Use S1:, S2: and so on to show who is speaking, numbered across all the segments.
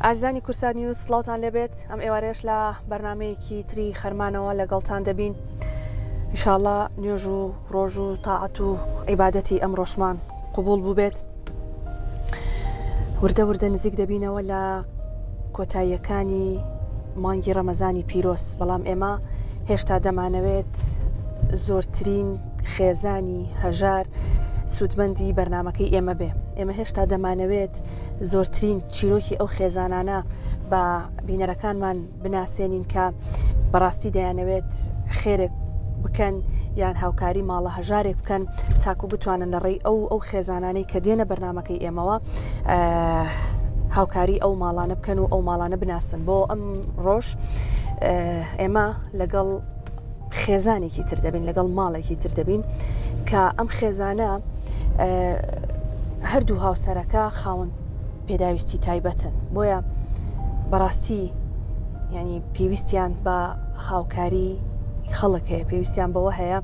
S1: ئازیزانی کوردسات نیوز سڵاوتان لێبێت ئەم ئێوارەیەش لە بەرنمەیەکی تری خەرمانەوە لەگەڵتان دەبین ئیشاڵا نوێژ و ڕۆژ و تاعەت و عیبادەتی ئەم ڕۆژمان قوبول بووبێت وردە وردە نزیک دەبینەوە لە کۆتاییەکانی مانگی ڕەمەزانی پیرۆز بەڵام ئێمە هێشتا دەمانەوێت زۆرترین خێزانی هەژار سوودمەندی بەرنمەکەی ئێمە بێ ئێمە هێشتا دەمانەوێت زۆرترین چیرۆکی ئەو خێزانانە بە بینەرەکانمان بناسێنین کە بەڕاستی دەیانەوێت خێرێک بکەن یان هاوکاری ماڵە هەژارێک بکەن تاکو بتوانن لە ڕێی ئەو ئەو خێزانانەی کە دێنە بەرنمەکەی ئێمەوە هاوکاری ئەو ماڵانە بکەن و ئەو ماڵانە بناسن بۆ ئەم ڕۆژ ئێمە لەگەڵ خێزانێکی تر دەبین لەگەڵ ماڵێکی تر دەبین کە ئەم خێزانە هەردوو هاوسەرەکە خاوەن پێداویستی تایبەتن بۆیە بەڕاستی ینی پێویستیان بە هاوکاری خەڵک هەیە پێویستیان بەوە هەیە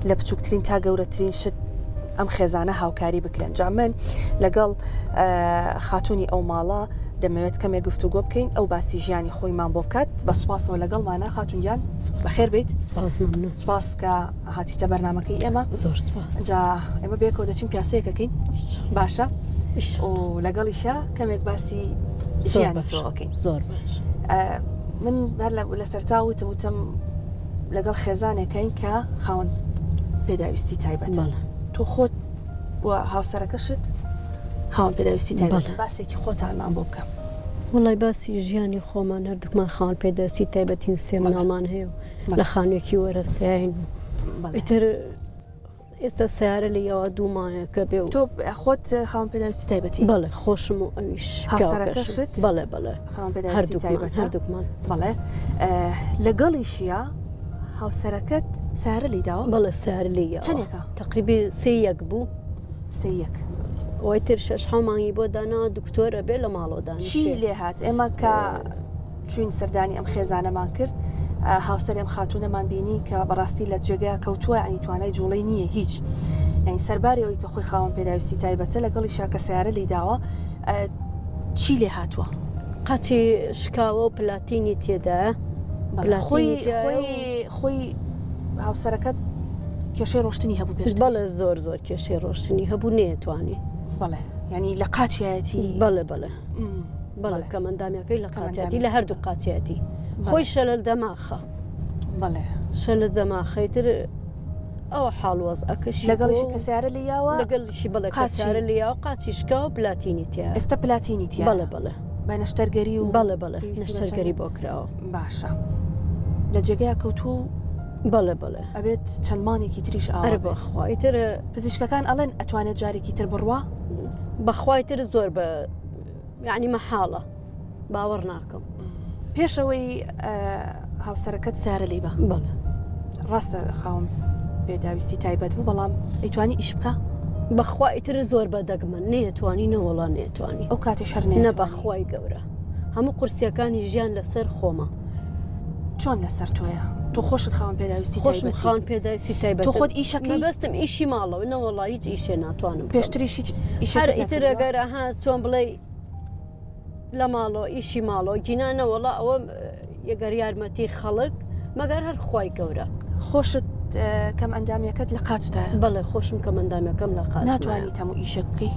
S1: لە بچووکترین تا گەورەترین شت ئەم خێزانە هاوکاری بکرێن جا من لەگەڵ خاتونی ئەو ماڵە دەمەوێت کەمێک گفتوگۆ بکەین ئەو باسی ژیانی خۆیمان بۆ بکات بە سوپاسەوە لەگەڵمانە خاتون گیان بەخێر بیت
S2: سپاس ممنون
S1: سپاس کە هاتیتە بەرنمەکەی ئێمە
S2: زۆر سپاس
S1: جا ئێمە بێکەوە دەچین پیاسەیەکەکەین باشە و لەگەڵیشە کەمێک باسی ژیانی تۆەکەین
S2: زۆر باش
S1: من هەر لە سەرتا وتم وتم لەگەڵ خێزانێکین کە خاوەن پێداویستی تایبەت تۆ خۆت و هاوسەرەکەشت خاوەن پێداویستی تایبەت باسێکی خۆتانمان بۆ بکە.
S2: وەڵای باسی ژیانی خۆمان هەردووکمان خاوەن پێداویستی تایبەتین سێ مناڵمان هەیە و لە خانوویەکی وەرەسەین و ئیتر ئێستا سیارە لە یاوە دوو مایەکە بێ و
S1: تۆ خۆت خاوەن پێداویستی تایبەتی؟
S2: بەڵێ خۆشم و ئەویش
S1: هاوسەرەکەشت؟
S2: بەڵێ بەڵێ
S1: خاوەن پێداویستی تایبەتە
S2: هەردووکمان
S1: بەڵێ لەگەڵیشیا هاوسەرەکەت سیارە لی داوە؟
S2: بەڵێ سیارە لی یاوە
S1: چەندێکە؟
S2: تقریبی سێ یەک بوو
S1: سێ یەک
S2: ئەوەی تر شەش حەو مانگی بۆ دانا دکتۆرە بێ لە ماڵەوە دانیشێ
S1: چی لێ هات ئێمە کە چوین سەردانی ئەم خێزانەمان کرد هاوسەری ئەم خاتوونەمان بینی کە بەڕاستی لە جێگا کەوتووە ینی توانای جوڵەی نییە هیچ یعنی سەرباری ئەوەی کە خۆی خاوەن پێداویستی تایبەتە لەگەڵیشا کە سیارە لی داوە چی لێ هاتووە؟
S2: قاچی شکاوە و پلاتینی تێدایە
S1: خۆی خۆی خۆی هاوسەرەکەت کێشەی ڕۆشتنی هەبوو پێش
S2: بەڵێ زۆر زۆر کێشەی ڕۆشتنی هەبوو نەیەتوانی
S1: بەڵێ ینی لە قاچیایەتی
S2: بەڵێ بەڵێ بەڵێ کەمەندامیەکەی لە قاچیاتی لە هەردوو قاچیەتی خۆی شەلەل دەماخە
S1: بەڵێ
S2: شەلە دەماخەی تر ئەوە حاڵ وەزعەکەشی
S1: لەگەڵیشی کە سیارە لێ یاوە
S2: لەگەڵیشی بەڵێ کە سیارە لێ یاوە قاچی شکا و پلاتینی تیا
S1: ئێستا پلاتینی تیا
S2: بەڵێ بەڵێ
S1: بە نەشتەرگەری و
S2: بەڵێ بەڵێ نەشتەرگەری بۆ کراوە
S1: باشە لە جێگەیا کەوتووە و
S2: بەڵێ بەڵێ
S1: ئەبێت چەند مانگێکی تریش ئاوا
S2: ئەرێ بەخوا ئیتر
S1: پزیشکەکان ئەڵێن ئەتوانێت جارێکی تر بڕوا
S2: بەخوا ئیتر زۆر بە یعنی مەحاڵە باوەڕ ناکەم.
S1: پێشەوەی هاوسەرەکەت سارە لی بە
S2: بەڵێ
S1: ڕاستە خاوەن پێداویستی تایبەت بوو بەڵام ئەیتوانی ئیش بکە
S2: بەخوا ئیتر زۆر بە دەگمەن نەیەتوانی نەوەڵا نەیەتوانی
S1: ئەو کاتێ شەر
S2: نە بەخوای گەورە هەموو قورسیەکانی ژیان لەسەر خۆمە
S1: چۆن لەسەر تۆیە تۆ خۆشت خاوەن پێداویستی
S2: خۆشم خاوەن پێداویستی تایبەت
S1: تۆ خۆت ئیشەکەی
S2: مەبەستم ئیشی ماڵەوە نەوەڵا هیچ ئیشێ ناتوانم
S1: پێشتریش هیچ
S2: هەر ئیتر ئەگەر ئەها چۆن بڵێ لە ماڵەوە ئیشی ماڵەوە گینا نەوەڵا ئەوە یەگەر یارمەتی خەڵک مەگەر هەر خوای گەورە.
S1: خۆشت کەم ئەندامیەکەت لە قاچتایە؟
S2: بەڵێ خۆشم کەم ئەندامیەکەم لە قاچمایە.
S1: ناتوانیت هەموو ئیشێک بکەی؟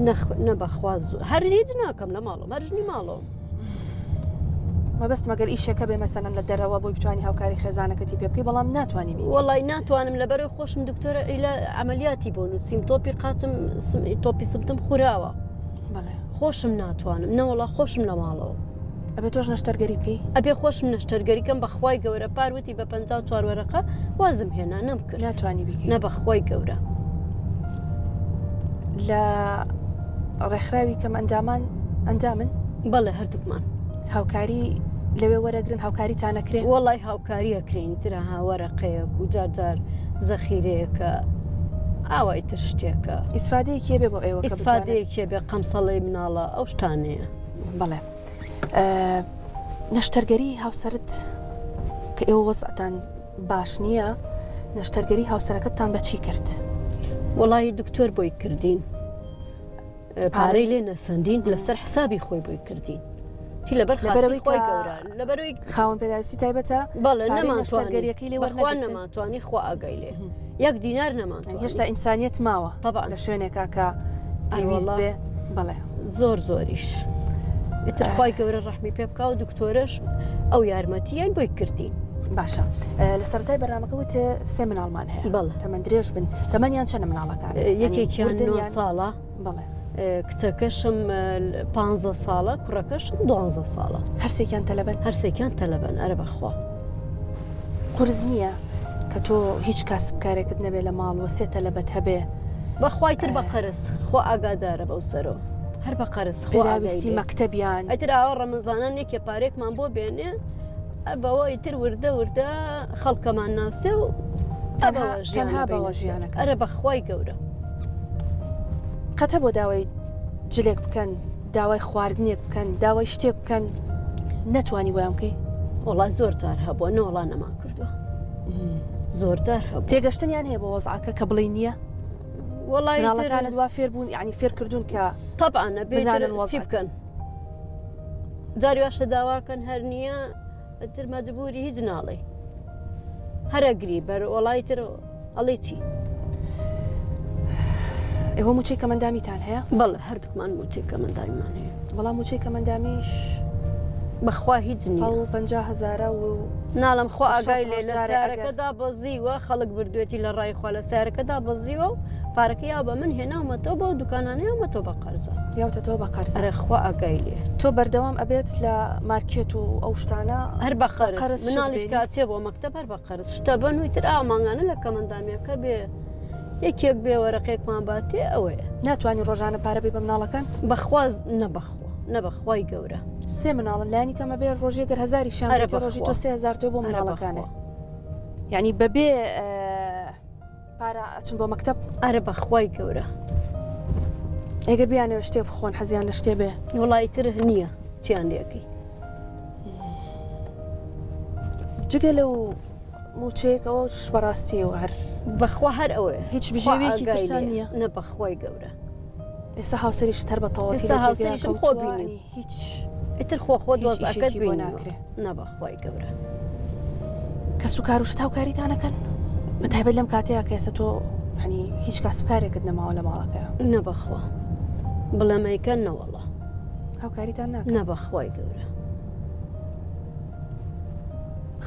S2: نەخ نە بەخوا زۆر هەر هیچ ناکەم لە ماڵەوە هەر ژنی ماڵەوەم.
S1: مەبەستم ئەگەر ئیشێک هەبێ مەسەلەن لە دەرەوە بۆی بتوانی هاوکاری خێزانەکەتی پێ بکەی بەڵام ناتوانی بیکەی.
S2: وەڵای ناتوانم لەبەرئەوەی خۆشم دکتۆرە ئیلا عەمەلیاتی بۆ نووسیم تۆپی قاچم تۆپی سمتم خوراوە.
S1: بەڵێ.
S2: خۆشم ناتوانم نەوەڵا خۆشم لە ماڵەوە.
S1: ئەبێ تۆش نەشتەرگەری بکەی؟
S2: ئەبێ خۆشم نەشتەرگەری کەم بەخوای گەورە پار وتی بە 54 وەرەقە وازم هێنا نەم کرد
S1: ناتوانی بیکەی
S2: نە بەخوای گەورە.
S1: لە ڕێکخراوی کەم ئەندامان ئەندامن؟
S2: بەڵێ هەردووکمان.
S1: هاوکاری لەوێ وەرەگرن هاوکاریتان ئەکرێ؟
S2: وەڵای هاوکاری ئەکرێین تر ها وەرەقەیەک و جار جار زەخیرەیەکە ئاوا ئیتر شتێکە.
S1: ئیسفادەیەکی هەبێ بۆ ئێوە کە بتوانن.
S2: ئیسفادەیەکی هەبێ قەمسەڵەی مناڵە ئەو شتانەیە.
S1: بەڵێ نەشتەرگەری هاوسەرت کە ئێوە وەزعتان باش نییە نەشتەرگەری هاوسەرەکەتان بە چی کرد؟
S2: وەڵی دکتۆر بۆی کردین پارەی لێ نەسەندین لەسەر حسابی خۆی بۆی کردین. چی لەبەر
S1: لەبەرەوەی
S2: خۆی گەورە لەبەرەوەی
S1: خاوەن پێداویستی تایبەتە
S2: بەڵێ نەمانتوانگەریەکەی لێ وەرنەگرتن نەمانتوانی خوا ئاگای لێ یەک دینار نەمان
S1: هێشتا ئینسانیەت ماوە
S2: طبعا
S1: لە شوێنێکا کە پێویست بێ بەڵێ
S2: زۆر زۆریش ئیتر خوای گەورە ڕەحمی پێ بکا و دکتۆرەش ئەو یارمەتیان بۆی کردین.
S1: باشە لە سەرەتای بەرنامەکە وت سێ مناڵمان هەیە
S2: بەڵێ
S1: تەمەن درێژ بن تەمەنیان چەنە مناڵەکان
S2: یەکێکیان نۆ ساڵە
S1: بەڵێ
S2: کچەکەشم پ ساڵە کوڕەکەشم دوانزە ساڵە
S1: هەرسێکیان تەلەبەن
S2: هەرسێکیان تەلەبەن ئەرە بەخوا
S1: قورس نییە کە تۆ هیچ کاسبکارێکت نەبێ لە ماڵ وە سێ تەلەبەت هەبێ
S2: بەخوای تر بە قەرز خوا ئاگادارە بەو سەرۆ هەر بە قەرز خوا
S1: پێداویستی مەکتەبیان
S2: ئەتر ئاوا ڕەمەزانان یەکێ پارێکمان بۆ بێنێ بەوە ئیتر وردە وردە خەڵکەمان ناسێ و
S1: تەنها بەوە ژیانەکە
S2: ئەرە بەخوای گەورە
S1: قەتە بۆ داوای جلێک بکەن داوای خواردنێک بکەن داوای شتێک بکەن نەتوانی بۆیان بکەی؟
S2: وەڵا زۆر جار هەبووە نەوەڵا نەمان کردووە زۆر جار هەبوو
S1: تێگەشتنیان هەیە بۆ وەزعەکە کە بڵێ نییە
S2: وەڵای
S1: مناڵەکانت وا فێر بوون یعنی فێر کردوون کە
S2: طبعا
S1: بزانن
S2: بزانن چی بکەن جاری واشە داواکەن هەر نییە تر مەجبوری هیچ ناڵێ هەرەگری بەر وەڵای تر ئەڵێ چی؟
S1: ئێوە موچەی کەمەندامیتان هەیە؟
S2: بەڵێ هەردووکمان موچەی کەمەندامیمان هەیە.
S1: وەڵا موچەی کەمەندامیش
S2: بەخوا هیچ نییە.
S1: 150 هەزارە و
S2: ناڵم خوا ئاگای لێ لە سیارەکەدا بەزیوە خەڵک بردوێتی لە ڕای خوا لە سیارەکەدا بەزیوە و پارەکە یا بە من هێناومەتەوە بەو دوکانانە یاومەتەوە بە قەرزە
S1: یاوتەتەوە بە قەرز
S2: ئەرێ خوا ئاگای لێ
S1: تۆ بەردەوام ئەبێت لە مارکێت و ئەو شتانە
S2: هەر بە قەرز مناڵیش کاتێ بۆ مەکتەب هەر بە قەرز شتە بەن و ئیتر ئا مانگانە لە کەمەندامیەکە بێ یەکێک بێ وەرەقێکمان باتێ ئەوەیە.
S1: ناتوانی ڕۆژانە پارە بەی بە مناڵەکان؟
S2: بەخوا نە بەخوا نە بەخوای گەورە.
S1: سێ مناڵن لایەنی کەم ئەبێ ڕۆژێ گەر هەزاریشیان
S2: ئەرە
S1: بێتێ ڕۆژی
S2: بەخوا
S1: تۆ 3000 تۆ بۆ
S2: ئەرە
S1: مناڵەکانێ
S2: بەخوا.
S1: یعنی بەبێ پارە ئەچن بۆ مەکتەب؟
S2: ئەرە بەخوای گەورە.
S1: ئەگەر بیانەوێ شتێ بخۆن حەزیان لە شتێ بێ؟
S2: وەڵا ئیتر نییە چیان لێ ئەکەی.
S1: جگە لەو موچەیەک ئەوەش بەڕاستیەوە هەر
S2: بەخوا هەر ئەوەیە
S1: هیچ بژێویەکی ترتان نییە
S2: نە بەخوای گەورە
S1: ئێستا هاوسەریشت هەر بە تەواوەتی لە
S2: هاوسەریشم خۆ بینی
S1: هیچ
S2: ئیتر خۆ خۆ دۆزەکەت
S1: بۆ ناکرێ
S2: نە بەخوای گەورە
S1: کەس و کاروشت هاوکاریتانەکەن بە تایبەت لەم کاتەیە کە ئێستا تۆ هەنی هیچ کاسبکارێکت نەماوە لە ماڵەکە
S2: نە بەخوا بڵێمەیکەن نەوەڵا
S1: هاوکاریتان ناکەن؟
S2: نا بەخوای گەورە.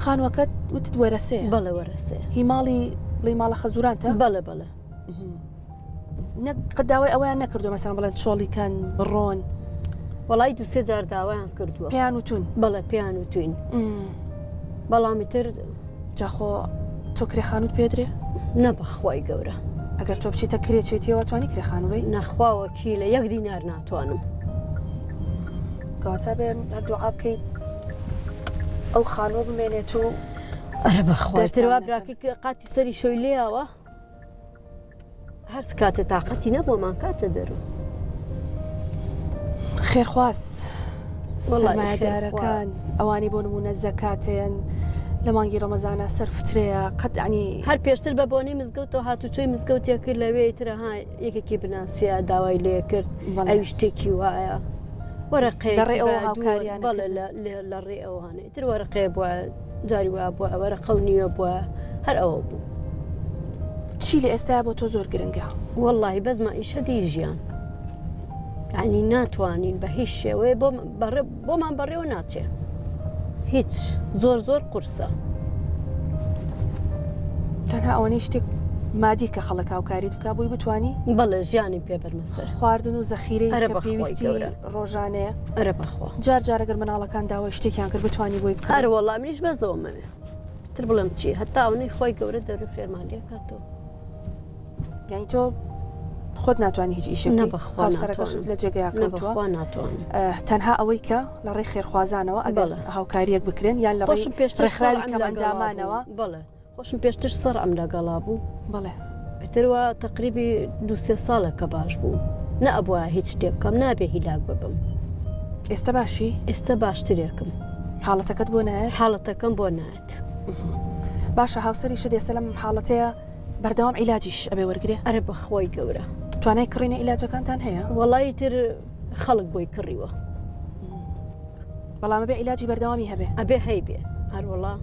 S1: خانوەکەت وتت وەرەسەیە؟
S2: بەڵێ وەرەسەیە.
S1: هی ماڵی بڵێی ماڵە خەزورانتە؟
S2: بەڵێ بەڵێ.
S1: نەک قەت داوای ئەوەیان نەکردووە مەسەلەن بڵێن چۆڵی کەن بڕۆن؟
S2: وەڵای دوو سێ جار داوایان کردووە.
S1: پێیان وتوون؟
S2: بەڵێ پێیان وتوین. بەڵام ئیتر
S1: جا خۆ تۆ کرێ خانووت پێ درێ؟
S2: نا بەخوای گەورە.
S1: ئەگەر تۆ بچیتە کرێ چێتیەوە توانی کرێ خانوو بی؟
S2: نەخوا وەکیلە یەک دینار ناتوانم.
S1: کەواتە بێ هەر دوعا بکەیت ئەو خانووە بمێنێت و
S2: ئەرە بەخوا تر وا براکەی قاتی سەری شۆی لێیاوە. هەرچ کاتێ تاقەتی نەبووە کاتە دەرو.
S1: خێرخواز سەرمایەدارەکان ئەوانەی بۆ نمونە زەکاتێن لە مانگی ڕەمەزانە سەر فترەیە قەت عنی
S2: هەر پێشتر بە بۆنەی مزگەوتەوە هاتوچۆی مزگەوتێ کرد لەوێ ترە ها یەکێکی بناسیە داوای لێ کرد ئەوی شتێکی وایە وەرەقەیەک
S1: لە ڕێ ئەوە هاوکاریان
S2: بەڵێ لە ڕێ ئەوانەی تر وەرەقەیە بووە جاری وا بووە وەرەقە و نیوە بووە هەر ئەوە بوو.
S1: چی لە ئێستایا بۆ تۆ زۆر گرنگە؟
S2: وەڵی بەس مەعیشەتی ژیان یعنی ناتوانین بە هیچ شێوەیە بۆمان بەڕێوە ناچێ هیچ زۆر زۆر قورسە.
S1: تەنها ئەوەنەی شتێک مادی کە خەڵک هاوکاریت بکا بۆی بتانی
S2: بەڵێ ژیانی پێ بەرمە سەر
S1: خواردن و زەخیرەی
S2: ئەرە
S1: کە
S2: بەخوای
S1: پێویستی
S2: گەورە.
S1: ڕۆژانەیە
S2: ئەرە بەخوا
S1: جار جار ئەگەر مناڵەکان داوای شتێکیان کرد بتانی بۆی بکڕی
S2: ئەرە وەڵا منیش بەس ئەوەمەوێ تر بڵێم چی هەتا ئەوەنەی خوای گەورە دەروی خێرمان لێ کاتەوە
S1: یعنی تۆ خۆت ناتوانانی هیچ ئیشێک
S2: نە
S1: بکەی
S2: بەخوا
S1: هاوسەرەکەشت
S2: ناتوانم
S1: لە جێگەیا
S2: نە
S1: کەوتووە
S2: بەخوا ناتوانم
S1: تەنها ئەوەی کە لە ڕێی خێرخوازانەوە ئەگەر
S2: بەڵێ.
S1: هاوکاریەک بکرێن یان لە ڕێی
S2: خۆشم پێشتر
S1: ڕێکخراوی
S2: سەرعم لەگەڵا
S1: کەمئەندامانەوە
S2: بوو بەڵێ خۆشم پێشتر سەرعم لەگەڵا بوو.
S1: بەڵێ.
S2: ئیتر وا تەقریبی دوو سێ ساڵە کە باش بووم. نە ئەبوایە هیچ شتێ بکەم، نابێ هیلاک ببم.
S1: ئێستە باشی؟
S2: ئێستە باشترێکم.
S1: حاڵەتەکەت بۆ نایەت؟
S2: حاڵەتەکەم بۆ نایەت.
S1: باشە هاوسەریشت ئێستە لەم حاڵەتەیە بەردەوام عیلاجیش ئەبێ وەرگرێ؟
S2: ئەرێ بە خوای گەورە.
S1: توانای کڕینی عیلاجەکانتان هەیە؟
S2: وەڵا ئیتر خەڵک بۆی کڕیوە.
S1: بەڵام ئەبێ عیلاجی بەردەوامی هەبێ.
S2: ئەبێ هەیبێ هەروەڵا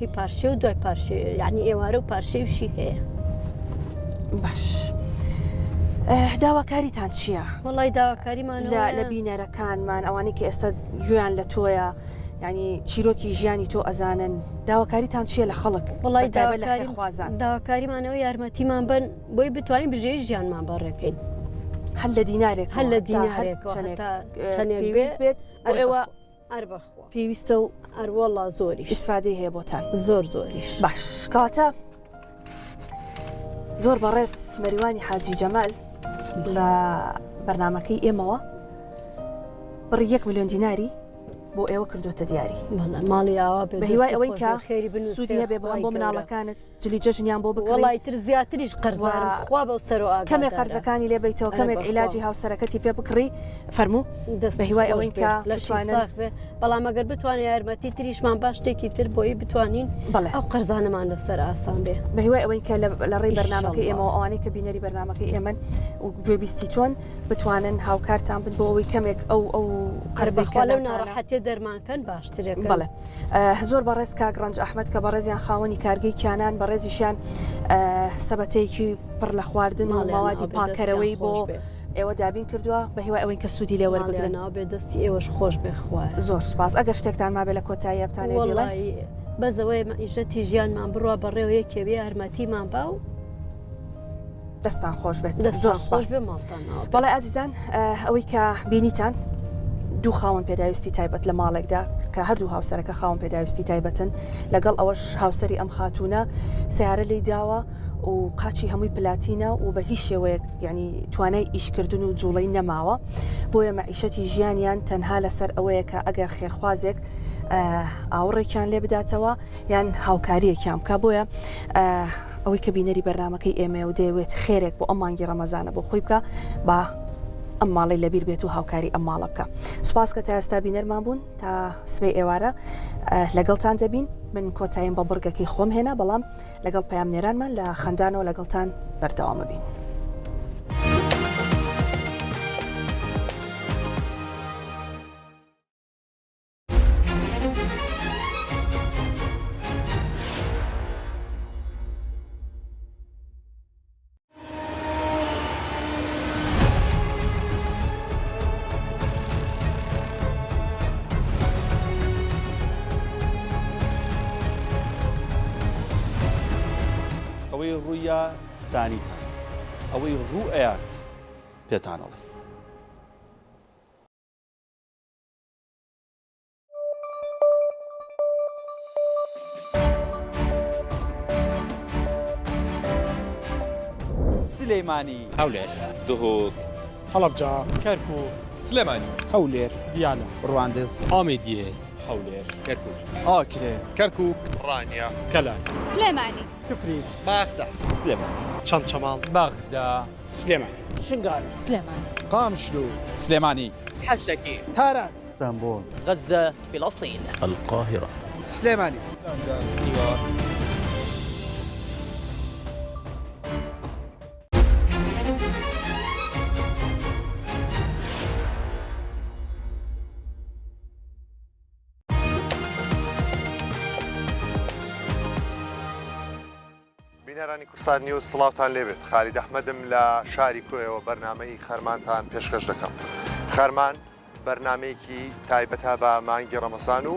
S2: هی پارشێو و دوای پارشێ یعنی ئێوارە و پارشێوشی هەیە.
S1: باش داواکاریتان چییە؟
S2: وەڵی داواکاریمان
S1: لە بینەرەکانمان ئەوانەی کە ئێستا گوێیان لە تۆیە ینی چیرۆکی ژیانی تۆ ئەزانن داواکاریتان چییە لە خەڵک
S2: وڵی
S1: لە خێرخوازان
S2: داواکاریمانەوە یارمەتیمان بن بۆی بتوانین بژێوی ژیانمان بەڕێکەین
S1: هەر لە دینارێک
S2: هەر لە دینارێک چەندێک
S1: پێویست بێت بۆ ئێوە
S2: ئەر بەخوا
S1: پێویستە و
S2: ئەروەڵا زۆریش
S1: ئیسفادەی هەیە بۆتان
S2: زۆر زۆریش
S1: باش کەواتە زۆر بەڕێز مەریوانی حاجی جەمال لە بەرنمەکەی ئێمەوە بڕی یەک میلیۆن دیناری بۆ ئێوە کردوتە دیاری
S2: ماڵی ئاوا
S1: بە هیوای ئەوەی کە سوودی هەبێ بۆ بۆ مناڵەکانت جلی جەژنیان بۆ بکڕی.
S2: وەڵا ئیتر زیاتریش قەرزارم خوا بەو سەرۆ ئاگادارە.
S1: کەمێک قەرزەکانی لێ بەیتەوە کەمێک عیلاجی هاوسەرەکەتی پێ بکڕی فەرموو بە هیوای ئەوەین کە
S2: بتوانن بەڵام ئەگەر بتوانێت یارمەتی تریشمان باش شتێکی تر بۆی بتوانین ئەو قەرزانەمان لەسەر ئاسان بێ.
S1: بە هیوای ئەوەین کە لە ڕێی بەرنامەکەی ئێمەوە ئەوانەی کە بینەری بەرنامەکەی ئێمەن و گوێبیستی تۆن بتوانن هاوکارتان بن بۆ ئەوەی کەمێک ئەو ئەو
S2: قەرزەی کە لەو ناڕەحەتیە دەرمان کەن باشترێکە.
S1: بەڵێ. زۆر بەڕێز کاک ڕەنج ئەحمەد کە بەڕێزیان خاوەنی کارگەی کیانان بەڕێزیشیان سەبەتەیەکی پڕ لە خواردن و ماوادی پاکەرەوەی بۆ ئێوە دابین کردووە بە هیوای ئەوەین کە سوودی لێ وەربگرن.
S2: ناو بێ دەستی ئێوەش خۆش بێ خوایە.
S1: زۆر سوپاس ئەگەر شتێکتان مابێ لە کۆتاییە بتانەوێ بیڵێن.
S2: وەڵایی بەس ئەوەیە مەعیشەتی ژیانمان بڕوا بەڕێوە یەکێ بێ یارمەتیمان با و
S1: دەستان خۆش بێت زۆر سپاس. بەڵێ ئازیزان ئەوەی کە بینیتان دوو خاوەن پێداویستی تایبەت لە ماڵێکدا کە هەردوو هاوسەرەکە خاوەن پێداویستی تایبەتن لەگەڵ ئەوەش هاوسەری ئەم خاتوونە سیارە لی داوە و قاچی هەمووی پلاتینە و بە هیچ شێوەیەک ینی توانای ئیشکردن و جوڵەی نەماوە بۆیە مەعیشەتی ژیانیان تەنها لەسەر ئەوەیە کە ئەگەر خێرخوازێک ئاوڕێکیان لێ بداتەوە یان هاوکاریەکیان بکە بۆیە ئەوەی کە بینەری بەرنامەکەی ئێمەیە و دەیەوێت خێرێک بۆ ئەم مانگی ڕەمەزانە بۆ خۆی بکا با ئەم ماڵەی لەبیر بێت و هاوکاری ئەم ماڵە بکە سوپاس کە تا ئێستا بینەرمان بوون تا سبەی ئێوارە لەگەڵتان دەبین من کۆتاییم بە بڕگەکەی خۆم هێنا بەڵام لەگەڵ پەیامنێرانمان لە خەندانەوە لەگەڵتان بەردەوامە بین.
S3: ئەوەی ڕوویا زانیتان ئەوەی ڕوو ئەیات پێتان ئەڵێم.
S4: سلێمانی.
S5: هەولێر.
S4: دهۆک.
S5: هەڵەبجە.
S4: کەرکوک.
S5: سلێمانی.
S4: هەولێر.
S5: دیالە.
S4: ڕواندز.
S5: ئامێدیێ.
S4: هەولێر.
S5: کەرکوک.
S4: ئاکرێ.
S6: کەرکوک. ڕانیە.
S5: کەلار.
S7: سلێمانی.
S4: کفری.
S6: بەغدا.
S5: سلێمانی.
S6: چەمچەماڵ.
S5: بەغدا.
S4: سلێمانی.
S5: شنگال.
S7: سلێمانی.
S4: قامشلو.
S5: سلێمانی.
S8: حەسەکێ.
S4: تاران.
S3: ئیستانبوڵ.
S8: غەززە. فلسطین.
S9: القاهرە.
S4: سلێمانی.
S6: لەندەن.
S5: نیویۆرک.
S6: بینەرانی کوردسات نیوز سڵاوتان لێبێت خالید ئەحمەدم لە شاری کۆیەوە بەرنامەی خەرمانتان پێشکەش دەکەم خەرمان بەرنمەیەکی تایبەتە بە مانگی ڕەمەزان و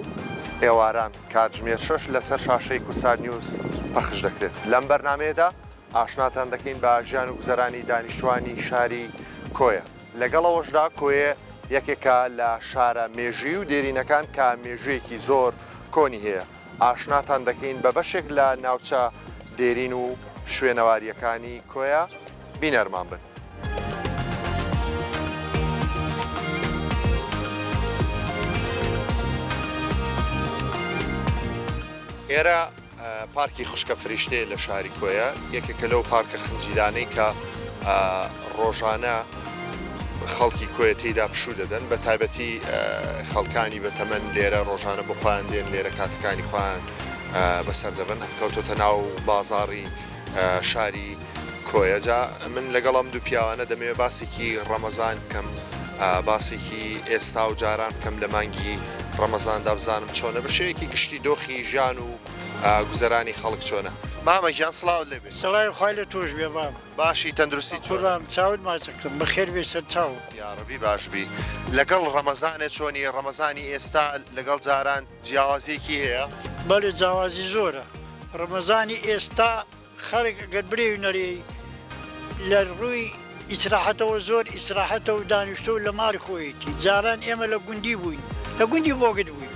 S6: ئێواران کاتژمێر شەش لەسەر شاشەی کوردسات نیوز پەخش دەکرێت لەم بەرنمەیەدا ئاشناتان دەکەین بە ژیان و گوزەرانی دانیشتوانی شاری کۆیە لەگەڵ ئەوەشدا کۆیە یەکێکە لە شارە مێژووی و دێرینەکان کە مێژوویەکی زۆر کۆنی هەیە ئاشناتان دەکەین بە بەشێک لە ناوچە دێرین و شوێنەوارییەکانی کۆیە، بینەرمان بن. ئێرە پارکی خوشکە فریشتەیە لە شاری کۆیە، یەکێکە لەو پارکە خنجیلانەی کە ڕۆژانە خەڵکی کۆیە تێیدا پشوو دەدەن، بە تایبەتی خەڵکانی بە تەمەن لێرە ڕۆژانە بۆ خۆیان دێن لێرە کاتەکانی خۆیان بەسەر دەبەن، کەوتۆتە ناو بازاڕی شاری. کۆیە جا من لەگەڵ ئەم دوو پیاوانە دەمەوێت باسێکی ڕەمەزان بکەم باسێکی ئێستا و جاران بکەم لە مانگی ڕەمەزاندا بزانم چۆنە بە شێوەیەکی گشتی دۆخی ژیان و گوزەرانی خەڵک چۆنە مامە گیان سڵاوت لێ بێ. سڵاوی خوای لە
S7: تۆش بێ مام.
S6: باشی تەندروستی چۆنە؟
S7: قوربان چاوت ماچەکەم بەخێر بێی سەر چاوم.
S6: یاڕەبی باش بی. لەگەڵ ڕەمەزانێ چۆنی ڕەمەزانی ئێستا لەگەڵ جاران جیاوازیەکی هەیە؟
S7: بەڵێ جیاوازی زۆرە ڕەمەزانی ئێستا خەڵک گەر برێی و نەرێی لە ڕووی ئیسراحەتەوە زۆر ئیسراحەتە و دانیشتوە و لە ماڵی خۆیەتی جاران ئێمە لە گوندی بووین لە گوندی بۆگد بووین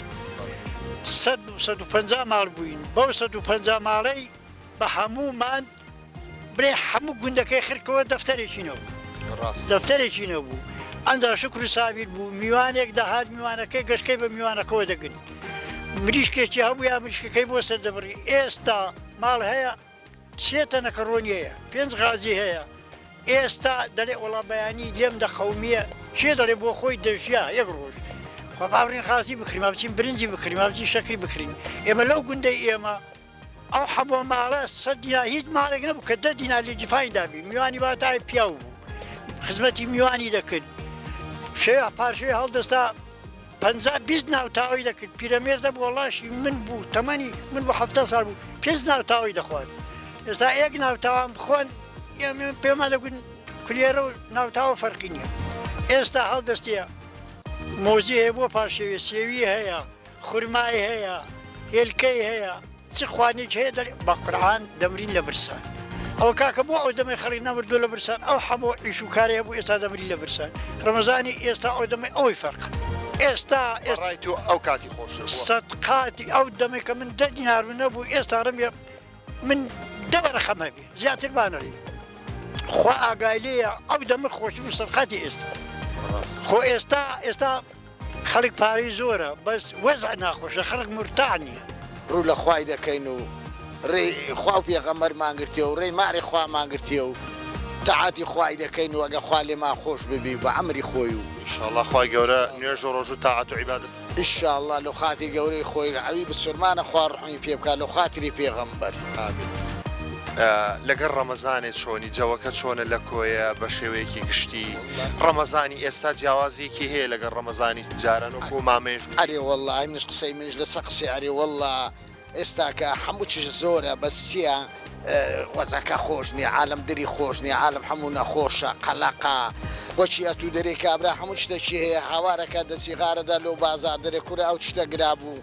S7: 150 ماڵ بووین بەو 150 ماڵەی بە هەموومان برێ هەموو گوندەکەی خرکەوە دەفتەرێکی نەبوو دەفتەرێکی نەبوو ئەنجا شکر و سابیر بوو میوانێک دەهات میوانەکەی گەشکەی بە میوانەکەەوە دەگرت مریشکێکی هەبوو یا مریشکەکەی بۆ سەر دەبڕی ئێستا ماڵ هەیە سێ تەنەکە ڕۆنی هەیە پێنج غازی هەیە ئێستا دەڵێ وەڵا بەیانی لێم دەقەومیە کێ دەڵێ بۆ خۆی دەژیا یەک ڕۆژ خۆ باڕین غازی بکرین با بچین برنجی بکرین با بچین شەکری بکرین ئێمە لەو گوندەی ئێمە ئەو حەبۆ ماڵە سە دینار هیچ ماڵێک نەبوو کە دە دینار لە گیرفانی دابی میوانی واتای پیاو بوو خزمەتی میوانی دەکرد شەوێ پارشەوێ هەڵدەستا 50 20 ناو تاوی دەکرد پیرەمێردە بۆ وەڵاشی من بوو تەمەنی من بۆ 70 ساڵ بوو پێنج ناو تاوی دەخوارد ئێستا یەک ناو تاوان بخۆن ئێمە پێمان دەگوت کولێرە و ناوتاوە فەرقی نییە ئێستا هەڵدەستیە مۆزی هەیە بۆ پارشێوێ سێوی هەیە خورمای هەیە هێلکەی هەیە چ خوانێکی هەیە دەڵێ بە قورعان دەمرین لە برسان ئەوە کاکە بۆ ئەو دەمەی خەڵک نەمردووە لە برسان ئەو حەمۆ ئیش و کارەیە هەبوو ئێستا دەمری لە برسان ڕەمەزانی ئێستا ئەو دەمەی ئەوەی فەرق ئێستا
S6: ئێستا ڕای تۆ ئەو کاتی خۆشتر بووە
S7: سەد قاتی ئەو دەمەی کە من دە دینارم نەبوو ئێستا ڕەنگە من دە وەرەقەم هەبێ زیاتر بانەڵێ خوا ئاگای لێیە ئەو دەمە خۆشتر بوو سەد قاتی ئێستا خۆ ئێستا ئێستا خەڵک پارەی زۆرە بەس وەزع ناخۆشە خەڵک مورتاح نیە.
S9: ڕوو لە خوای دەکەین و ڕێی خوا و پێغەمبەرمان گرتیە و ڕێی ماری خوامان گرتیە و تەعاتی خوای دەکەین و ئەگە خوا لێمان خۆش ببی و بە ئەمری خۆی و.
S6: ئیشاڵا خوای گەورە نوێژ و ڕۆژوو تاعەت و عیبادەت.
S9: ئیشاڵا لۆ خاتری گەورەی خۆی ئەوی بسورمانە خوا ڕوحمی پێ بکا لۆ خاتری پێغەمبەر.
S6: ئامین. لەگەڵ ڕەمەزانێ چۆنی جەوەکە چۆنە لە کۆیە بە شێوەیەکی گشتی ڕەمەزانی ئێستا جیاوازیەکی هەیە لەگەڵ ڕەمەزانی جاران وەکو مامەیش
S9: گوتی. ئەرێ وەڵا منیش قسەی منیش لەسەر قسەی ئەرێ وەڵا ئێستاکە هەموو چیش زۆرە بەس چیە وەزعەکە خۆش نیە عالەم دری خۆش نیە عالەم هەموو نەخۆشە قەلەقە وەکی ئەتوو دەرێ کابرا هەموو شتەکی هەیە هاوارەکە دەچی غارەدا لۆ بازار دەرێ کورە ئەو شتە گرابوو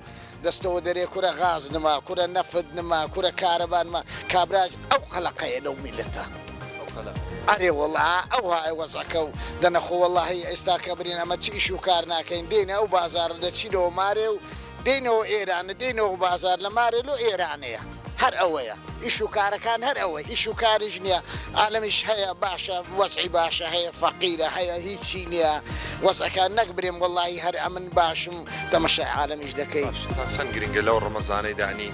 S9: دەستەوە دەرێ کورە غاز نما کورە نەفت نما کورە کارەبا نما کابراش ئەو قەلەقەیە لەو میلەتە ئەرێ وەڵا ئەو های وەزعەکە و دەنە خۆ وەڵاهی ئێستا کە برین ئەمە چ ئیش و کار ناکەین دێینە ئەو بازاڕە دەچینەوە مارێ و دێینەوە ئێرانە دێینەوە بازار لە مارێ لۆ ئێرانەیە هەر ئەوەیە ئیش و کارەکان هەر ئەوەی ئیش و کاریش نییە عالەمیش هەیە باشە وەزعی باشە هەیە فەقیرە هەیە هیچی نییە وەزعەکان نەک برێم وەڵاهی هەر ئەمن باشم تەمەشای عالەمیش دەکەی.
S6: باشە تا چەند گرنگە لەو ڕەمەزانەی دانی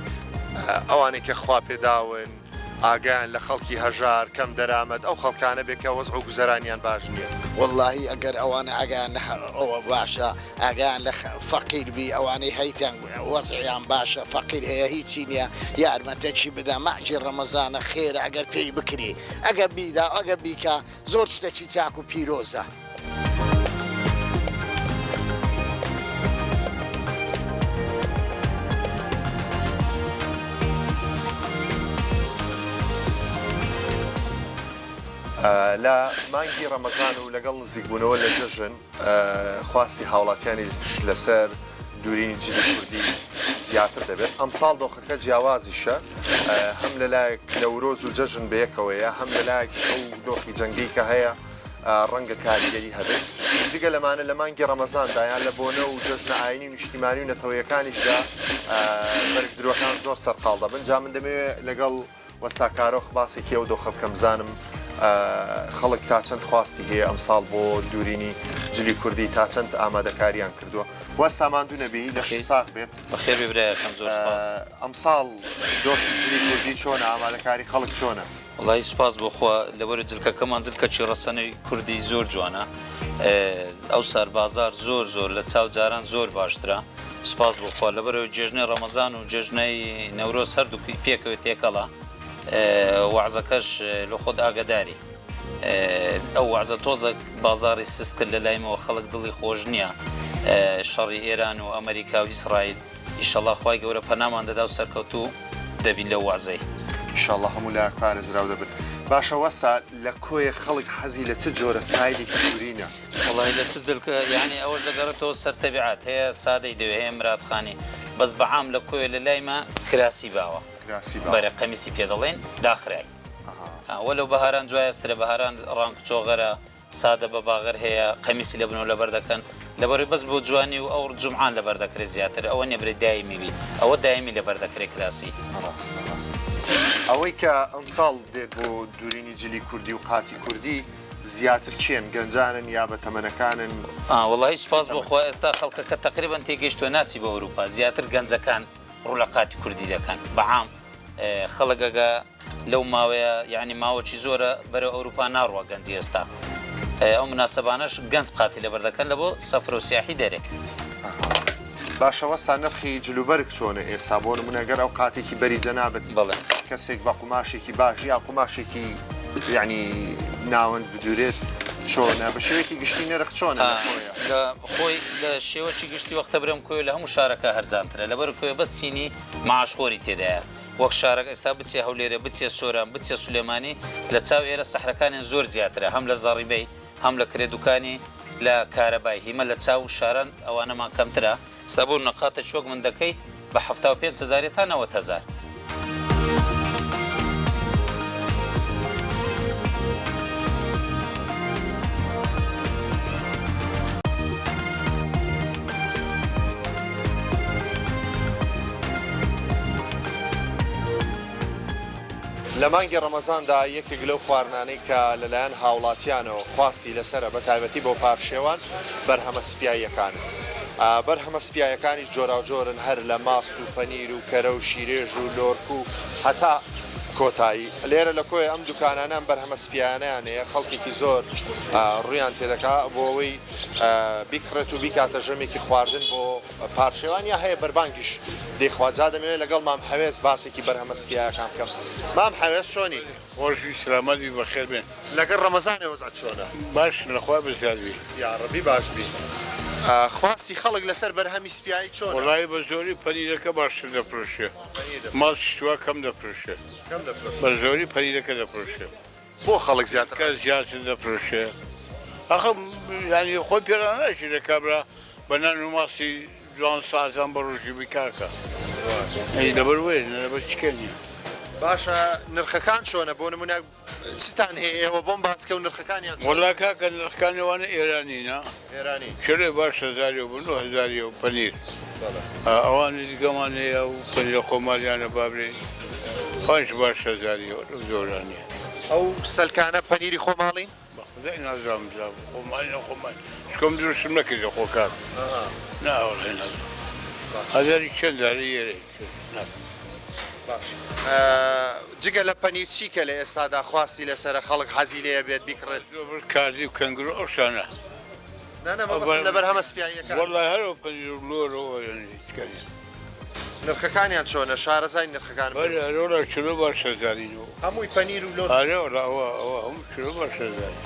S6: ئەوانەی کە خوا پێداون ئاگایان لە خەڵکی هەژار کەم دەرامەت ئەو خەڵکانە بێ کە وەزع و گوزەرانیان باش نییە.
S9: وەڵاهی ئەگەر ئەوانە ئاگایان لە ئەوە باشە ئاگایان لە فەقیر بی ئەوانەی هەیتان وەزعیان باشە فەقیر هەیە هیچی نییە یارمەتەکی بدا مانگی ڕەمەزانە خێرە ئەگەر پێی بکری ئەگەر بیدا ئەگەر بیکا زۆر شتەکی چاک و پیرۆزە.
S6: لە مانگی ڕەمەزان و لەگەڵ نزیکبوونەوە لە جەژن خواستی هاوڵاتیانیش لەسەر دورینی جلی کوردی زیاتر دەبێت ئەمساڵ دۆخەکە جیاوازیشە هەم لەلایەک نەورۆز و جەژن بەیەکەوەیە هەم لەلایەک ئەو دۆخی جەنگەی کە هەیە ڕەنگە کاریگەری هەبێت جگە لەمانە لە مانگی ڕەمەزاندا یان لە بۆنە و جەژنە ئاینی و نیشتیمانی و نەتەوەیەکانیشدا بەرگدروەکان زۆر سەرقاڵ دەبن جا من دەمەوێت لەگەڵ وەستا کارۆخ باسێکی ئەو دۆخە بکەم بزانم خەڵک تا چەند خواستی هەیە ئەمساڵ بۆ دورینی جلی کوردی تا چەند ئامادەکاریان کردووە وەستا ماندوو نەبی لەشت ساغ بێت.
S10: بەخێر بێی برایەکەم زۆر سوپاس.
S6: ئەمساڵ دۆخی جلی کوردی چۆنە ئامادەکاری خەڵک چۆنە؟
S10: وەڵایی سوپاس بۆ خوا لەبەر جلکەکەمان جلکەکی ڕەسەنەی کوردی زۆر جوانە ئەوسار بازار زۆر زۆر لە چاو جاران زۆر باشترە سوپاس بۆ خوا لەبەرەوەی جێژنەی ڕەمەزان و جێژنەی نەورۆز هەردووکی پێکەوە تێکەڵە. وەعزەکەش لە خۆت ئاگەداری ئەو وەعزە تۆزەک بازاڕی سست کرد لە لایمەوە خەڵک دڵی خۆش نییە شەڕی ئێران و ئەمریکا و ئیسرائیل ئیشەڵا خوای گەورە پەنامان دەدا و سەرکەوتوو دەبین لەو وەعزەی.
S6: ئیشەڵا هەموو لایەک پارێزراو دەبن. باشە وەستا لە کۆیە خەڵک حەزی لە چ جۆرە ستایلێکی دورینە؟
S10: وەڵاهی لە چ جلکە یانی ئەوەش دەگەڕێتەوە سەر تەبیعەت هەیە سادەی دەوێ هەیە مرادخانی بەس بە عام لە کۆیە لە لای مە کراسی باوە
S6: کراسی باوە
S10: بەرێ قەمیسی پێ دەڵێن داخرای وەلو بەهاران جوایەسترە بەهاران ڕانک چۆغەرە سادە بە باغر هەیە قەمیسی لە بنەوە لەبەر دەکەن لەبەری بەس بۆ جوانی و ئەو جومعان لەبەر دەکرێت زیاتر ئەوە نیە برێ دایمی بی ئەوە دایمی لەبەر دەکرێت کراسی.
S6: ڕاستە ڕاستە ئەوەی کە ئەمساڵ دێت بۆ دورینی جلی کوردی و قاتی کوردی زیاتر کێن گەنجانن یا بە تەمەنەکانن؟
S10: ئا وەڵاهی سوپاس بۆ خوا ئێستا خەڵکەکە تەقریبەن تێگەیشتووە ناچی بۆ ئەوروپا زیاتر گەنجەکان ڕوو لە قاتی کوردی دەکەن بە عام خەڵک ئەگە لەو ماوەیە یعنی ماوەکی زۆرە بەرەو ئەوروپا ناڕوە گەنجی ئێستا ئەو مناسبانەش گەنج قاتی لەبەر دەکەن لە بۆ سەفرە و سیاحی دەرێ.
S6: باشە وەستا نرخی جلوبەرگ چۆنە ئێستا بۆ نمونە گەر ئەو قاتێکی بەری جەنابت
S10: بەڵێ
S6: کەسێک بە قوماشێکی باش یا قوماشێکی یعنی ناوەند بدورێت چۆنە بە شێوەیەکی گشتی نرخ چۆنە لە خۆیە؟
S10: لە خۆی لە شێوەکی گشتی وەختە برێم کۆیە لە هەموو شارەکە هەرزانترە لەبەر کۆیە بەس چینی معاشخۆری تێدایە وەک شارەک ئێستا بچێ هەولێرێ بچێ سۆران بچێ سولێمانی لە چاو ئێرە سەحرەکانیان زۆر زیاترە هەم لە زەڕیبەی هەم لە کرێ دوکانی لە کارەبای هیمە لە چاو شاران ئەوانەمان کەمترە ئێستا بۆ نقاتە چۆک من دەکەی بە 75 هەزارێ تا 90 هەزار.
S6: لە مانگی ڕەمەزاندا یەکێک لەو خواردنانەی کە لەلایەن هاوڵاتیانەوە خواستی لەسەرە بە تایبەتی بۆ پارشێوان بەرهەمە سپیاییەکانن. بەرهەمە سپیایەکانیش جۆراوجۆرن هەر لە ماست و پەنیر و کەرە و شیرێژ و لۆرک و هەتا کۆتایی. لێرە لە کۆیە ئەم دوکانانە ئەم بەرهەمە سپیایانەیان هەیە خەڵکێکی زۆر ڕوویان تێدەکا بۆ ئەوەی بیکڕێت و بیکاتە ژەمێکی خواردن بۆ پارشێوان یا هەیە بەربانگیش دەیخوات جا دەمەوێت لەگەڵ مام حەوێز باسێکی بەرهەمە سپیایەکان بکەم مام حەوێز چۆنی؟
S11: خۆش بی سلامەت بی بەخێر بێن.
S6: لەگەڵ ڕەمەزانێ وەزعت چۆنە؟
S11: باش لەخوا بەزیاد بی.
S6: یاڕەبی باش بی. خواستی خەڵک لەسەر بەرهەمی سپیایی چۆنە؟
S11: وەڵایی بە زۆری پەنیرەکە باشتر دەفرۆشێ ماڵ شتوا کەم دەفرۆشێ بە زۆری پەنیرەکە دەفرۆشێ.
S6: بۆ خەڵک زیاتر
S11: کە زیاتر دەفرۆشێ ئەخە یانی خۆی پێ ڕاناگیرێ کابرا بە نان و ماستی جوان سازان بە ڕۆژی بی کاکە ئەی لەبەر وەیە نە لەبەر چکە نییە.
S6: باشە نرخەکان چۆنە بۆ نمونە چتان هەیە ئێوە بۆم باسکە و نرخەکانیان چۆنە؟
S11: وەڵا کاکە نرخەکان ئەوانە ئێرانینە
S6: ئێرانی
S11: کێلێ باش هەزاریە بۆ نۆ هەزاریە و پەنیر ئەوانی دیکەمان هەیە و پەنیرە خۆمالیانە با بلێین پنج باش هەزاریە لەو جۆرانە.
S6: ئەو سەلکانە پەنیری خۆماڵین؟
S11: بەخودای نازانم جا خۆماڵی نەخۆماڵی چکۆم دروستم نەکردە خۆ کاک نا وەڵای نازانم هەزاری چەند جارە یێرە
S6: باش جگە لە پەنیر چی کە لە ئێستادا خواستی لەسەرە خەڵک حەزی لێیە بێت بیکڕێت؟
S11: زۆر کازی و کەنگر و ئەو شتانە.
S6: نا نا مەبەستم لە بەرهەمە سپیاییەکان.
S11: وەڵای هەر ئەو پەنیر و لۆر و ئەوانە هیچ کە نییە.
S6: نرخەکانیان چۆنە؟ شارەزای نرخەکان بن.
S11: بەرێ ئەرێ وەڵا کیلۆ باش هەزارین و.
S6: هەمووی پەنیر و لۆر.
S11: ئەرێ وەڵا ئەوە ئەوە هەموو کیلۆ باش هەزارین.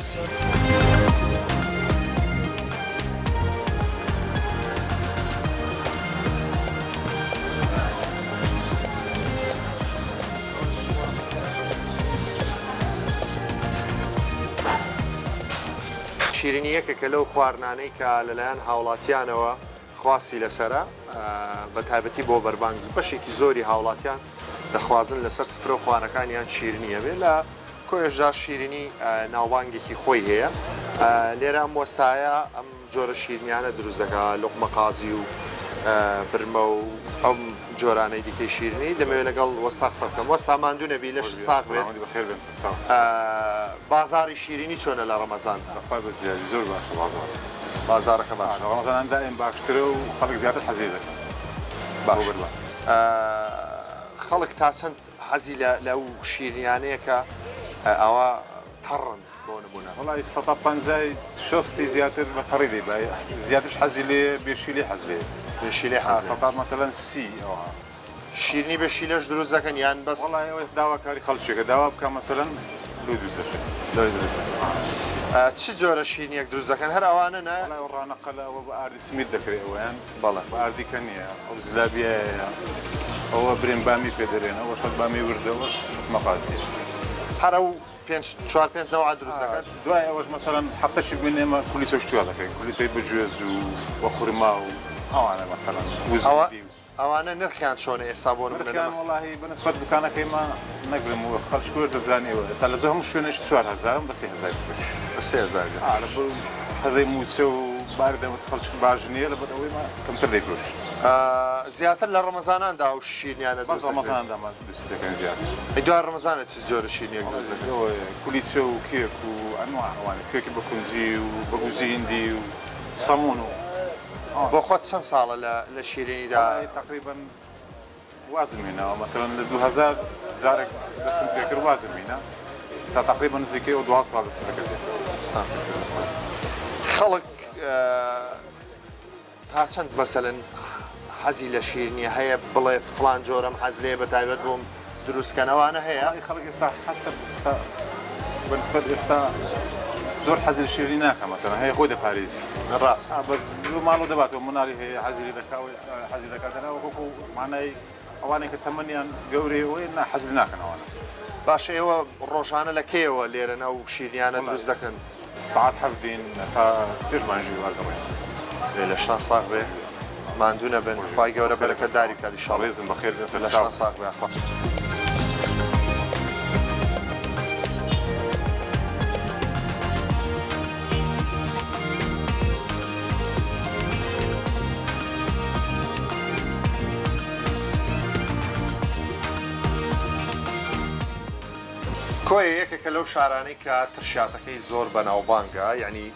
S6: شیرینی یەکێکە لەو خواردنانەی کە لەلایەن هاوڵاتیانەوە خواستی لەسەرە بە تایبەتی بۆ بەربانگ بەشێکی زۆری هاوڵاتیان دەخوازن لەسەر سفرە و خوانەکانیان شیرینی هەبێت لە کۆیەشدا شیرینی ناوبانگێکی خۆی هەیە لێرە ئەم وەستایە ئەم جۆرە شیرنیانە دروست دەکا لوقمە قازی و برمە و ئەم جۆرانەی دیکەی شیرنی دەمەوێت لەگەڵ وەستا قسە بکەم وەستا ماندوو نەبی لەش ساغ بێت بازاڕی شیرینی چۆنە لە ڕەمەزاندا؟
S12: بەخوای بە زیادی زۆر باشە بازاڕەکە.
S6: بازاڕەکە باشە.
S12: لە ڕەمەزانان دائیم باشترە و خەڵک زیاتر حەزی لێ دەکەن.
S6: باشە خەڵک تا چەند حەزی لە لەو شیرنیانەیە کە ئاوا تەڕن بۆ نموونە؟
S12: وەڵای سەتا پەنجای شەستی زیاتر بە تەڕی دەیبا زیاترش حەزی لێیە بێ شیلەی حەز لێیە.
S6: بێ شیلەی حەز لێیە.
S12: سەتا مەسەلەن سی ئەوها.
S6: شیرنی بە شیلەش دروست دەکەن یان بەس؟
S12: وەڵای ئەوەس داواکاری خەڵکێکە داوا بکا مەسەلەن لۆی دروست دەکەین.
S6: لۆی دروست دەکەن. چ جۆرە شیرنیەک دروست دەکەن هەر ئەوانە نا؟
S12: وەڵای ئەو ڕانەقەلە ئەوە بە ئاردی سمید دەکرێ ئەوەیان
S6: بەڵێ.
S12: بە ئاردی کە نییە ئەو زلابیایەیە ئەوە برێن بامی پێ دەرێن ئەوەش هەر بامی وردە ئەوەش مەقازیە.
S6: هەر ئەو پێنج چوار پێنج نەوعە دروست دەکەن؟
S12: دوای ئەوەش مەسەلەن هەفتەشی بمێنێ ئێمە کولیچە و شتویا دەکەین کولیچەی بە گوێز و بە خورما و ئەوانە مەسەلەن و زبدی و.
S6: ئەوانە نرخیان چۆنە ئێستا بۆ نمونە
S12: نرخیان وەڵاهی بە نسبەت دوکانەکەی مە نەگرم و خەڵکی کۆیە دەزانی ئەوە ئێستا لە هەموو شوێنێک 4000 بە 3000 فرۆشی
S6: بە 3000
S12: ئا لە بۆ هەزەی مووچە و باری دەوت خەڵکی باش نییە لەبەر ئەوەی مە کەمتر دەیفرۆشین.
S6: زیاتر لە ڕەمەزاناندا ئەو شیرنیانە
S12: بەس
S6: دروست دەکرێن؟
S12: ڕەمەزاندا مە دروستی دەکەین زیاتر.
S6: ئەی دوای ڕەمەزانە چ جۆرە شیرنیەک دروست دەکەن؟
S12: کولیچە و کێک و ئەنواع ئەوانە کێکی بە کونجی و بە گوزی هیندی و سەموون و.
S6: بۆ خۆت چەند ساڵە لە لە شیرینیدا؟
S12: وەڵاهی تەقریبەن وازم هێناوە مەسەلەن لە 2000 جارێک دەستم پێ کرد وازم هینا ئێستا تەقریبەن نزیکەی ئەو 12 ساڵ دەستم پێ کردیە.
S6: دەستان پێ کردووە. خەڵک تا چەند مەسەلەن حەزی لە شیرینی هەیە بڵێ فڵان جۆرەم حەز لێیە بە تایبەت بۆم دروست کەن ئەوانە هەیە؟
S12: وەڵاهی خەڵک ئێستا حەسەب ئێستا بە نسبەت ئێستا زۆر حەزی لە شیرینی ناکا مەسەلەن هەیە خۆی دەپارێزی
S6: ڕاست
S12: ئا بەس لۆ ماڵەوە دەباتەوە مناڵی هەیە حەزی لێ دەکا و حەزی دەکا دەنا وەکو مانای ئەوانەی کە تەمەنیان گەورەیە وەی نا حەزی ناکەن ئەوانە.
S6: باشە ئێوە ڕۆژانە لە کەیەوە لێرەن ئەو شیرنیانە دروست دەکەن؟
S12: سەعات حەفت دێین تا پێش مانگی ژوار دەڕۆین.
S6: ئێ لەشتان ساغ بێ ماندوو نەبن خوای گەورە بەرەکەتداری بکات ان شاء اللە.
S12: بەڕێزم بەخێر بێن سەرچاو.
S6: لەشتان ساغ بێ یاخوا. کۆیە یەکێکە لەو شارانەی کە ترشاتەکەی زۆر بەناوبانگە یعنی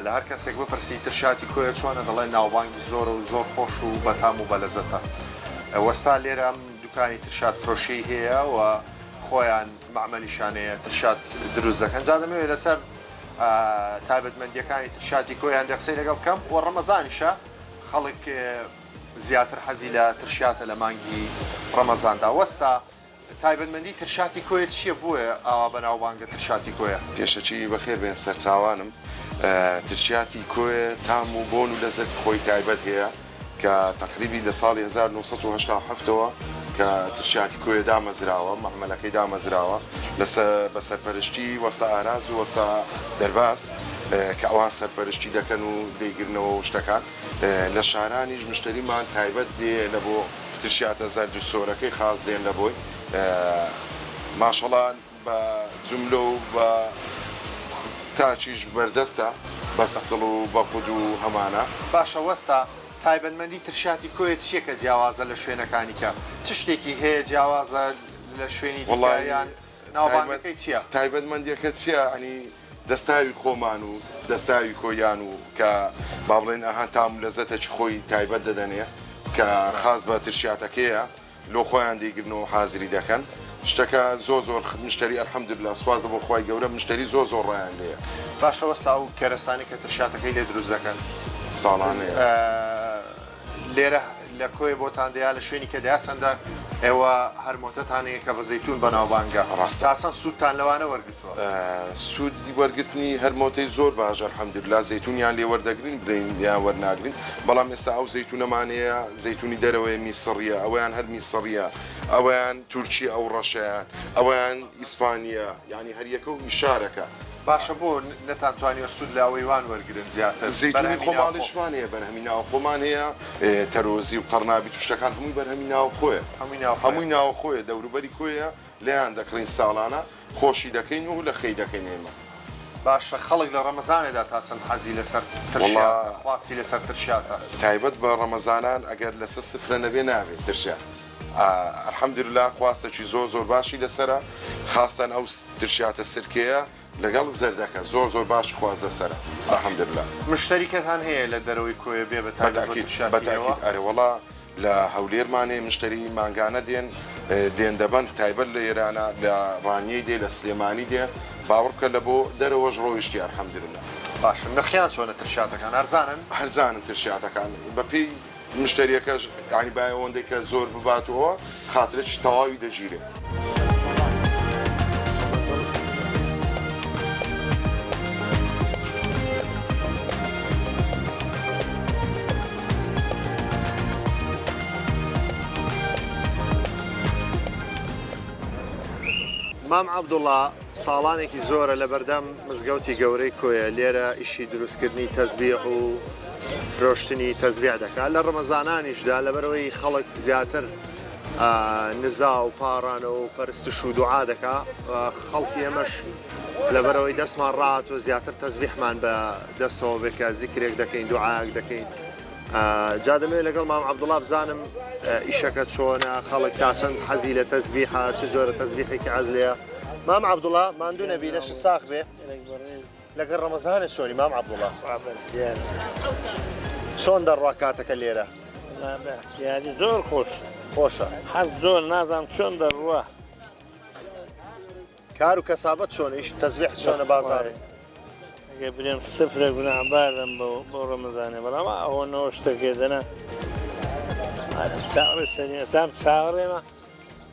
S6: لە هەر کەسێک بپرسی ترشاتی کۆیە چۆنە دەڵێ ناوبانگی زۆرە و زۆر خۆش و بەتام و بەلەزەتە وەستا لێرە ئەم دوکانی ترشات فرۆشی هەیە و خۆیان مەعمەلیشان هەیە ترشات دروست دەکەن جا دەمەوێت لەسەر تایبەتمەندیەکانی ترشاتی کۆیە هەندێک قسەی لەگەڵ بکەم و ڕەمەزانیشە خەڵک زیاتر حەزی لە ترشاتە لە مانگی ڕەمەزاندا وەستا تایبەتمەندی ترشاتی کۆیە چییە بۆیە ئاوا بەناوبانگە ترشاتی کۆیە؟
S13: پێشەکی بەخێر بێن سەرچاوانم. ترشیاتی کۆیە تام و بۆن و لەزەتی خۆی تایبەت هەیە کە تەقریبی لە ساڵی 1987 ەوە کە ترشیاتی کۆیە دامەزراوە مەعمەلەکەی دامەزراوە لەسە بە سەرپەرشتی وەستا ئاراز و وەستا دەرباز کە ئەوان سەرپەرشتی دەکەن و دەیگرنەوە و شتەکان لە شارانیش مشتەریمان تایبەت دێ لە بۆ ترشیاتە زەرد و سۆرەکەی خاس دێن لە بۆی ماشەڵا بە جوملە و بە تاکیش بەردەستە بە ستڵ و بە قود و هەمانە.
S6: باشە وەستا تایبەتمەندی ترشاتی کۆیە چیە کە جیاوازە لە شوێنەکانی کە؟ چ شتێکی هەیە جیاوازە لە شوێنی دیکە یان ناوبانگەکەی چیە؟
S13: تایبەتمەندیەکە چیە یانی دەستاوی خۆمان و دەستاوی کۆیان و کە با بڵێن ئەها تام و لەزەتەکی خۆی تایبەت دەدەنێ کە خاس بە ترشیاتەکەیە لۆ خۆیان دەیگرنەوە حازری دەکەن شتەکە زۆر زۆر مشتری الحمدللە سوپاس بۆ خوای گەورە مشتری زۆر زۆر ڕایان لێیە.
S6: باشە وەستا ئەو کەرەسانەی کە ترشیاتەکەی لێ دروست دەکەن
S13: ساڵانەیە.
S6: لێرە لە کۆیە بۆتان دێ یا لە شوێنی کە دێ هەرچەندە ئێوە هەرمۆتەتان هەیە کە بە زەیتوون بەناوبانگە
S13: ڕاستە.
S6: تا چەند سوودتان لەوانە وەرگرتووە؟
S13: سوودی وەرگرتنی هەرمۆتەی زۆر باشە الحمدللە زەیتوونیان لێ وەردەگرین بڵێین یان وەرناگرین بەڵام ئێستا ئەو زەیتوونەمان هەیە زەیتوونی دەرەوەیە میسڕییە ئەوەیان هەر میسڕییە ئەوەیان تورکییە ئەو ڕەشەیان ئەوەیان ئیسپانییە یانی هەریەکە و شارەکە.
S6: باشە بۆ نەتان توانیوە سوود لە ئەوەی وان وەرگرن زیاتر
S13: زەیتونی
S6: بەرهەمی ناوخۆ؟
S13: خۆماڵیشمان هەیە بەرهەمی ناوخۆمان هەیە تەرۆزی و قەڕنابیت و شتەکان هەمووی بەرهەمی ناوخۆیە
S6: هەمووی ناوخۆیە.
S13: هەمووی ناوخۆیە دەوروبەری کۆیە لێیان دەکڕین ساڵانە خۆشی دەکەین و لە خێی دەکەین ئێمە.
S6: باشە خەڵک لە ڕەمەزانێدا تا چەند حەزی لەسەر
S13: وەڵا
S6: ترشیاتە خواستی لەسەر ترشیاتە؟
S13: تایبەت بە ڕەمەزانان ئەگەر لەسەر سفرە نەبێ نابێ ترشیات الحمدللە خواستەکی زۆر زۆر باشی لەسەرە خاستەن ئەو ترشیاتە سرکەیە لەگەڵ زەردەکە زۆر زۆر باش خواست لەسەرە الحمدللە.
S6: مشتەریکەتان هەیە لە دەرەوەی کۆیە بێ بە تایبەت بۆ
S13: بەتاکید
S6: ترشیاتی ئێوە؟
S13: بەتاکید ئەرێ وەڵا لە هەولێرمان هەیە مشتەری مانگانە دێن دێن دەبەن تایبەت لە ئێرانە لە ڕانیەی دێ لە سلێمانی دێ باوەڕ بکە لە بۆ دەرەوەش ڕۆیشتی الحمدللە.
S6: باشە نرخیان چۆنە ترشیاتەکان هەرزانن؟
S13: هەرزانن ترشیاتەکان بەپێی. مشتەریەکەش یانی بای ئەوەندەی کە زۆر بباتەوە خاترەکی تەواوی دەگیرێ.
S6: مام عەبدوڵا ساڵانێکی زۆرە لەبەردەم مزگەوتی گەورەی کۆیە لێرە ئیشی دروستکردنی تەزبیح و فرۆشتنی تەزبیح دەکات لە ڕەمەزانانیشدا لەبەرەوەی خەڵک زیاتر نزا و پاڕانەوە و پەرستش و دوعا دەکا خەڵکی ئێمەش لەبەرەوەی دەستمان ڕات و زیاتر تەزبیحمان بە دەستەوە بێت کە زیکرێک دەکەین دوعاک دەکەین جا دەمەوێت لەگەڵ مام عەبدوڵا بزانم ئیشەکە چۆنە خەڵک تا چەند حەزی لە تەزبیحە چ جۆرە تەزبیحێکی حەز لێیە مام عەبدوڵا ماندوو نەبی لەشت ساغ بێ لەگەڵ ڕەمەزانە چۆنی مام عەبدوڵا چۆن دەڕوا کاتەکە لێرە
S11: زۆر خۆش
S6: خۆشە
S11: هەر زۆر نازانم چۆن دەڕوا
S6: کار و کەسابەت چۆنە ئیش تەزبیح چۆنە بازاڕی؟
S11: ئەگەر برێم سفرە گوناهبارم بۆ بۆ ڕەمەزانێ بەڵام ئەوە نەوە شتەکەی دەنا چاوەڕێ سەری ئەسام چاوەڕێمە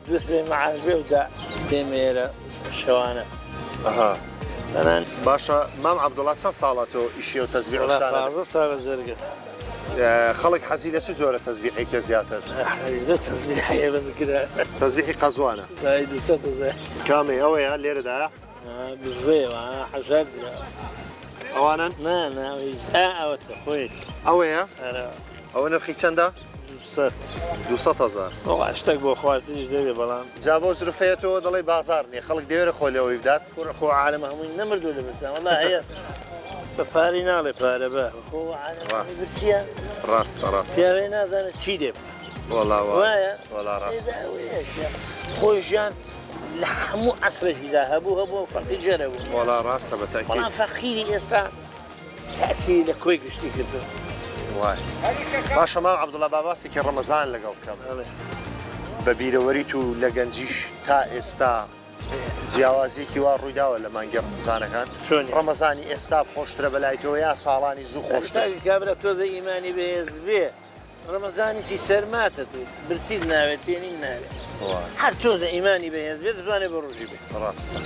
S11: دوسێ معاش بێ و جا دێمە ئێرە شەوانە
S6: ئەها باشە مام عەبدوڵا چەند ساڵە تۆ ئیشی و تەزبیح و شتانە
S11: 15 ساڵە جەرگە
S6: خەڵک حەزی لە چ جۆرە تەزبیحێکە زیاتر؟
S11: تەزبیحەیە بەس گرانە
S6: تەزبیحی قەزوانە کامەی ئەوەیە لێرەدایە؟ ئەوانەن؟ ئەوەیە؟ ئەوە نرخی چەندە؟ 200 هەزار
S11: شتێک بۆ خواردنیش دەبێ بەڵام
S6: جا بۆ زرفەیە تۆ دەڵێی بازار نییە خەڵک دەوێرە خۆ لەوەی بدات
S11: کوڕە خۆ عالەم هەمووی نەمردووە لە برسان وەڵا هەیە بە پارەی ناڵێ پارە بە خۆ عالەم هەمووی برسیە
S6: ڕاستە ڕاستە
S11: پیاوێ نازانێت چی لێ بکا
S6: وەڵا
S11: وایە
S6: وەڵا ڕاستە
S11: خۆ ژیان لە هەموو عەسرێکیدا هەبوو هەبوو و فەقیر ژێر هەبوو
S6: وەڵا ڕاستە بە تاکید
S11: بەڵام فەقیری ئێستا تەئسیری لە کۆی گشتی کردووە
S6: وای باشە مام عەبدوڵا با باسێکی ڕەمەزان لەگەڵ بکەم بە بیرەوەریت و لە گەنجیش تا ئێستا جیاوازیەکی وا ڕوویداوە لە مانگی ڕەمەزانەکان ڕەمەزانی ئێستا خۆشترە بەلای تۆ یا ساڵانی زوو خۆشترە؟
S11: کابرا تۆزە ئیمانی بەهێز بێ ڕەمەزانیی سەرماتە تۆ برسیت ناوێت تێنین ناوێت هەر تۆزە ئیمانی بەهێز بێت دەتوانێت بە ڕۆژی بێت
S6: ڕاستە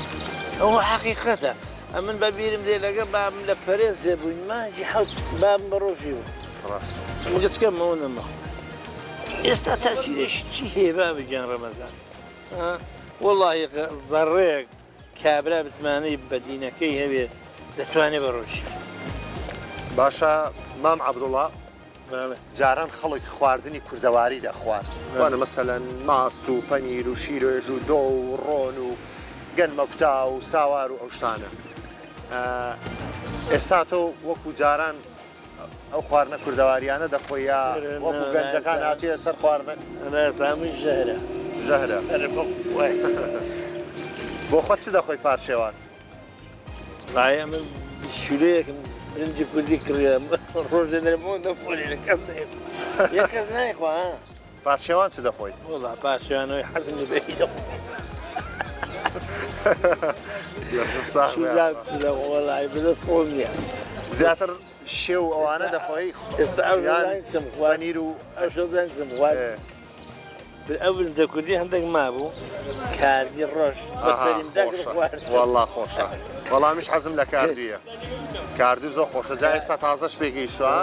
S11: ئەوە حەقیقەتە ئەمن بە بیرم دێ لەگەڵ بابم لە پەرێزێ بووین مانگی حەوت بابم بە ڕۆژی بوو
S6: ڕاست
S11: مگەچکەم ئەوە نەمەخۆ ئێستا تەسیرێکی چی هەیە بابە گیان ڕەمەزان وەڵاهی زەڕەیەک کابرا متمانەی بە دینەکەی هەبێ دەتوانێ بە ڕۆژی
S6: باشە مام عەبدوڵا جاران خەڵک خواردنی کوردەواری دەخوارد وانە مەسەلەن ماست و پەنیر و شیرێژ و دۆ و ڕۆن و گەنمەکوتا و ساوار و ئەو شتانە ئێستا تۆ وەکو جاران ئەو خواردنە کوردەواریانە دەخۆی یا وەکو گەنجەکان هاتوویە سەر خواردنە؟
S11: نازانم ژەهرە.
S6: ژەهرە.
S11: ئەرێ بەخوای.
S6: بۆ خۆت چ دەخۆی پارشێوان؟
S11: وەڵای ئەمن شولەیەکم برنجی کوردی کڕیە ڕۆژێ دەرێ بۆ نەخۆری لەکەم دەێم یەک کەس نایخوا ها.
S6: پارشێوان چ دەخۆی؟
S11: وەڵا پارشێوانەوەی حەزم لە بەهی دەخۆم. وەڵای بەدەست خۆم نییە.
S6: زیاتر شێو ئەوانە دەخۆی؟
S11: ئێستا ئەو زانیچم خوارد
S6: پەنیر و
S11: ئەو شەو زانیچم خوارد ئەو برنجە کوردی هەندێک مابوو کاردی ڕۆژ بەسەریم داگرت خوارد.
S6: وەڵا خۆشە وەڵا منیش حەزم لە کاردوویە کاردوو زۆر خۆشە جا ئێستا تازەش پێگەیشتووە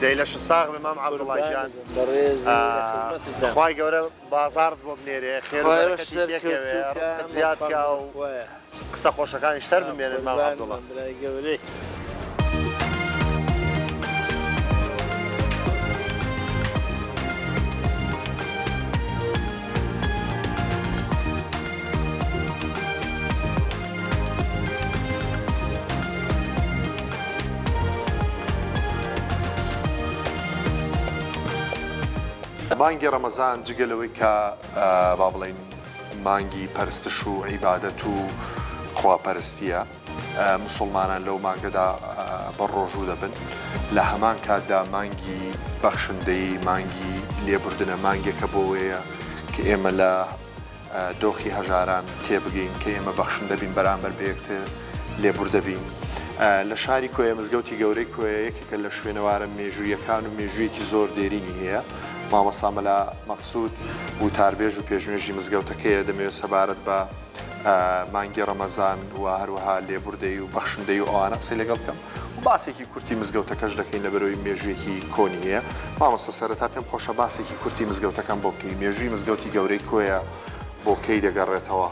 S6: دەی لەشت ساغ بێ مام عەبدوڵا گیان خوای گەورە بازاڕت بۆ بنێرێ خێر و بەرەکەتی تێکەوێ ڕزقت زیاد کا و قسە خۆشەکانیش تەر بمێنن مام عەبدوڵا. مانگی ڕەمەزان جگە لەوەی کە با بڵێین مانگی پەرستش و عیبادەت و خواپەرستیە موسڵمانان لەو مانگەدا بە ڕۆژوو دەبن لە هەمان کاتدا مانگی بەخشندەیی مانگی لێبوردنە مانگێکە بۆوەیە کە ئێمە لە دۆخی هەژاران تێبگەین کە ئێمە بەخشندە بین بەرامبەر بە یەکتر، لێبوردە بین. لە شاری کۆیە مزگەوتی گەورەی کۆیە یەکێکە لە شوێنەوارە مێژوویەکان و مێژوویەکی زۆر دێرینی هەیە. مامۆستا مەلا مەقسود وتاربێژ و پێشنوێژی مزگەوتەکەیە، دەمەوێت سەبارەت بە مانگی ڕەمەزان و هەروەها لێبوردەیی و بەخشندەیی و ئەوانە قسەی لەگەڵ بکەم و باسێکی کورتی مزگەوتەکەش دەکەین لەبەرئەوەی مێژوویەکی کۆنی هەیە. مامۆستا سەرەتا پێم خۆشە باسێکی کورتی مزگەوتەکەم بۆ بکەی، مێژووی مزگەوتی گەورەی کۆیە بۆ کەی دەگەڕێتەوە؟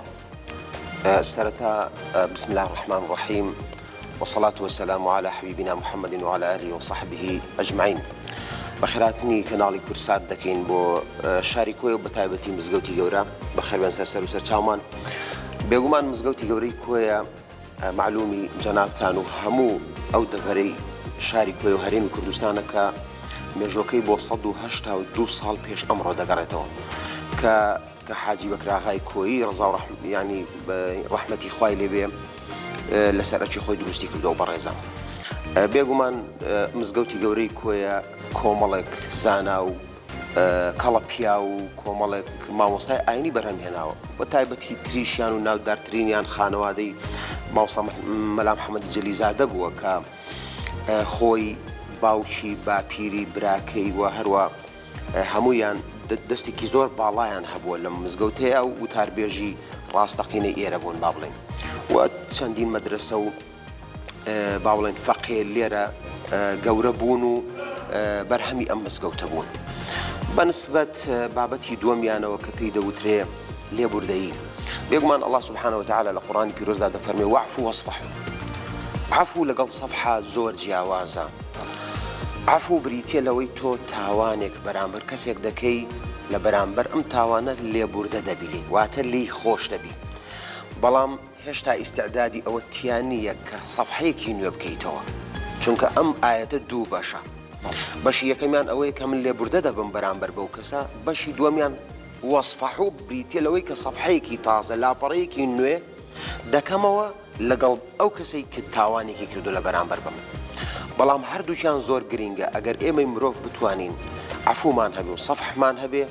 S14: سەرەتا بسم اللە الرحمن الرحیم والصلاة والسلام علی حبیبنا محمد وعلی آله وصحبه اجمعین بەخێرهاتنی کەناڵی کوردسات دەکەین بۆ شاری کۆیە و بەتایبەتی مزگەوتی گەورە بەخێربێن سەر سەر و سەر چاومان بێگومان مزگەوتی گەورەی کۆیە معلومی جەنابتان و هەموو ئەو دەڤەرەی شاری کۆیە و هەرێمی کوردستانە کە مێژۆکەی بۆ 1970 ساڵ پێش ئەمڕۆ دەگەڕێتەوە کە کە حاجی بەکراغای کۆیی ڕەزا و ڕەحم یانی ڕەحمەتی خوای لێ بێ لەسەر ئەرکی خۆی دروستی کردەوە بەڕێزە بێگومان مزگەوتی گەورەی کۆیە کۆمەڵێک زانا و کەڵە پیا و کۆمەڵێک مامۆستای ئاینی بەرهەم هێناوە بە تایبەتی تریشیان و ناودارترینیان خانەوادەی مامۆستا مەلا محەممەدی جەلیزادە بووە کە خۆی باوکی باپیری براکەی و هەروە هەموویان دەستێکی زۆر باڵایان هەبووە لەم مزگەوتەیە و وتاربێژی ڕاستەقینەی ئێرە بوون با بڵێین و چەندین مەدرسە و با بڵێن فەقێ لێرە گەورە بوون و بەرهەمی ئەم مزگەوتە بوون. بەنسبەت بابەتی دووەمیانەوە کە پێی دەوترێ لێبوردەیی بێگومان الله سبحانه وتعالى لە قورآانی پیرۆزدا دەفەرمێ واعفوا واصفحوا عفو لەگەڵ سەفحە زۆر جیاوازە عەفو بریتیە لەوەی تۆ تاوانێک بەرامبەر کەسێک دەکەی لە بەرامبەر ئەم تاوانە لێبوردە دەبی لێی واتە لێی خۆش دەبی بەڵام هێشتا ئیستعدادی ئەوە تیا نییە کە سەفحەیەکی نوێ بکەیتەوە چونکە ئەم ئایەتە دوو بەشە بەشی یەکەمیان ئەوەیە کە من لێبوردە دەبم بەرامبەر بەو کەسە بەشی دووەمیان وەسفەحو بریتیە لەوەی کە سەفحەیەکی تازە لاپەڕەیەکی نوێ دەکەمەوە لەگەڵ ئەو کەسەی کە تاوانێکی کردو لە بەرامبەر بە من بەڵام هەردووکیان زۆر گرینگە ئەگەر ئێمەی مرۆڤ بتوانین عەفومان هەبێ و سەفحمان هەبێ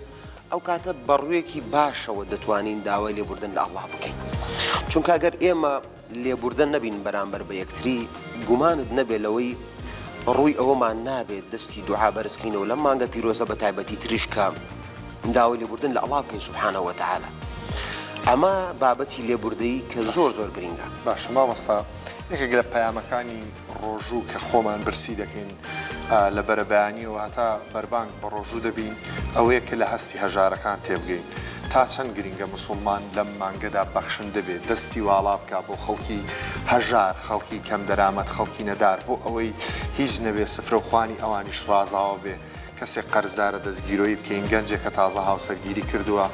S14: ئەو کاتە بە ڕوویەکی باشەوە دەتوانین داوای لێبوردن لە ئەڵڵا بکەین چونکە ئەگەر ئێمە لێبوردە نەبین بەرامبەر بە یەکتری گومانت نەبێ لەوەی ڕووی ئەوەمان نابێت دەستی دوعا بەرزکەینەوە لەم مانگە پیرۆزە بە تایبەتی تریش کە داوای لێبوردن لە ئەڵا بکەین سبحانە وتعالی ئەمە بابەتی لێبوردەیی کە زۆر زۆر گرینگە.
S6: باشە مامۆستا یەکێک لە پەیامەکانی ڕۆژوو کە خۆمان برسی دەکەین لە بەرەبەیانیەوە هەتا بەربانگ بە ڕۆژوو دەبین ئەوەیە کە لە هەستی هەژارەکان تێبگەین تا چەند گرینگە مسوڵمان لەم مانگەدا بەخشندە بێت دەستی واڵا بکا بۆ خەڵکی هەژار خەڵکی کەمدەرامەت خەڵکی نەدار بۆ ئەوەی هیچ نەبێ سفرە و خوانی ئەوانیش ڕازاوە بێ کەسێک قەرزدارە دەستگیرۆیی بکەین، گەنجێکە تازە هاوسەرگیری کردووە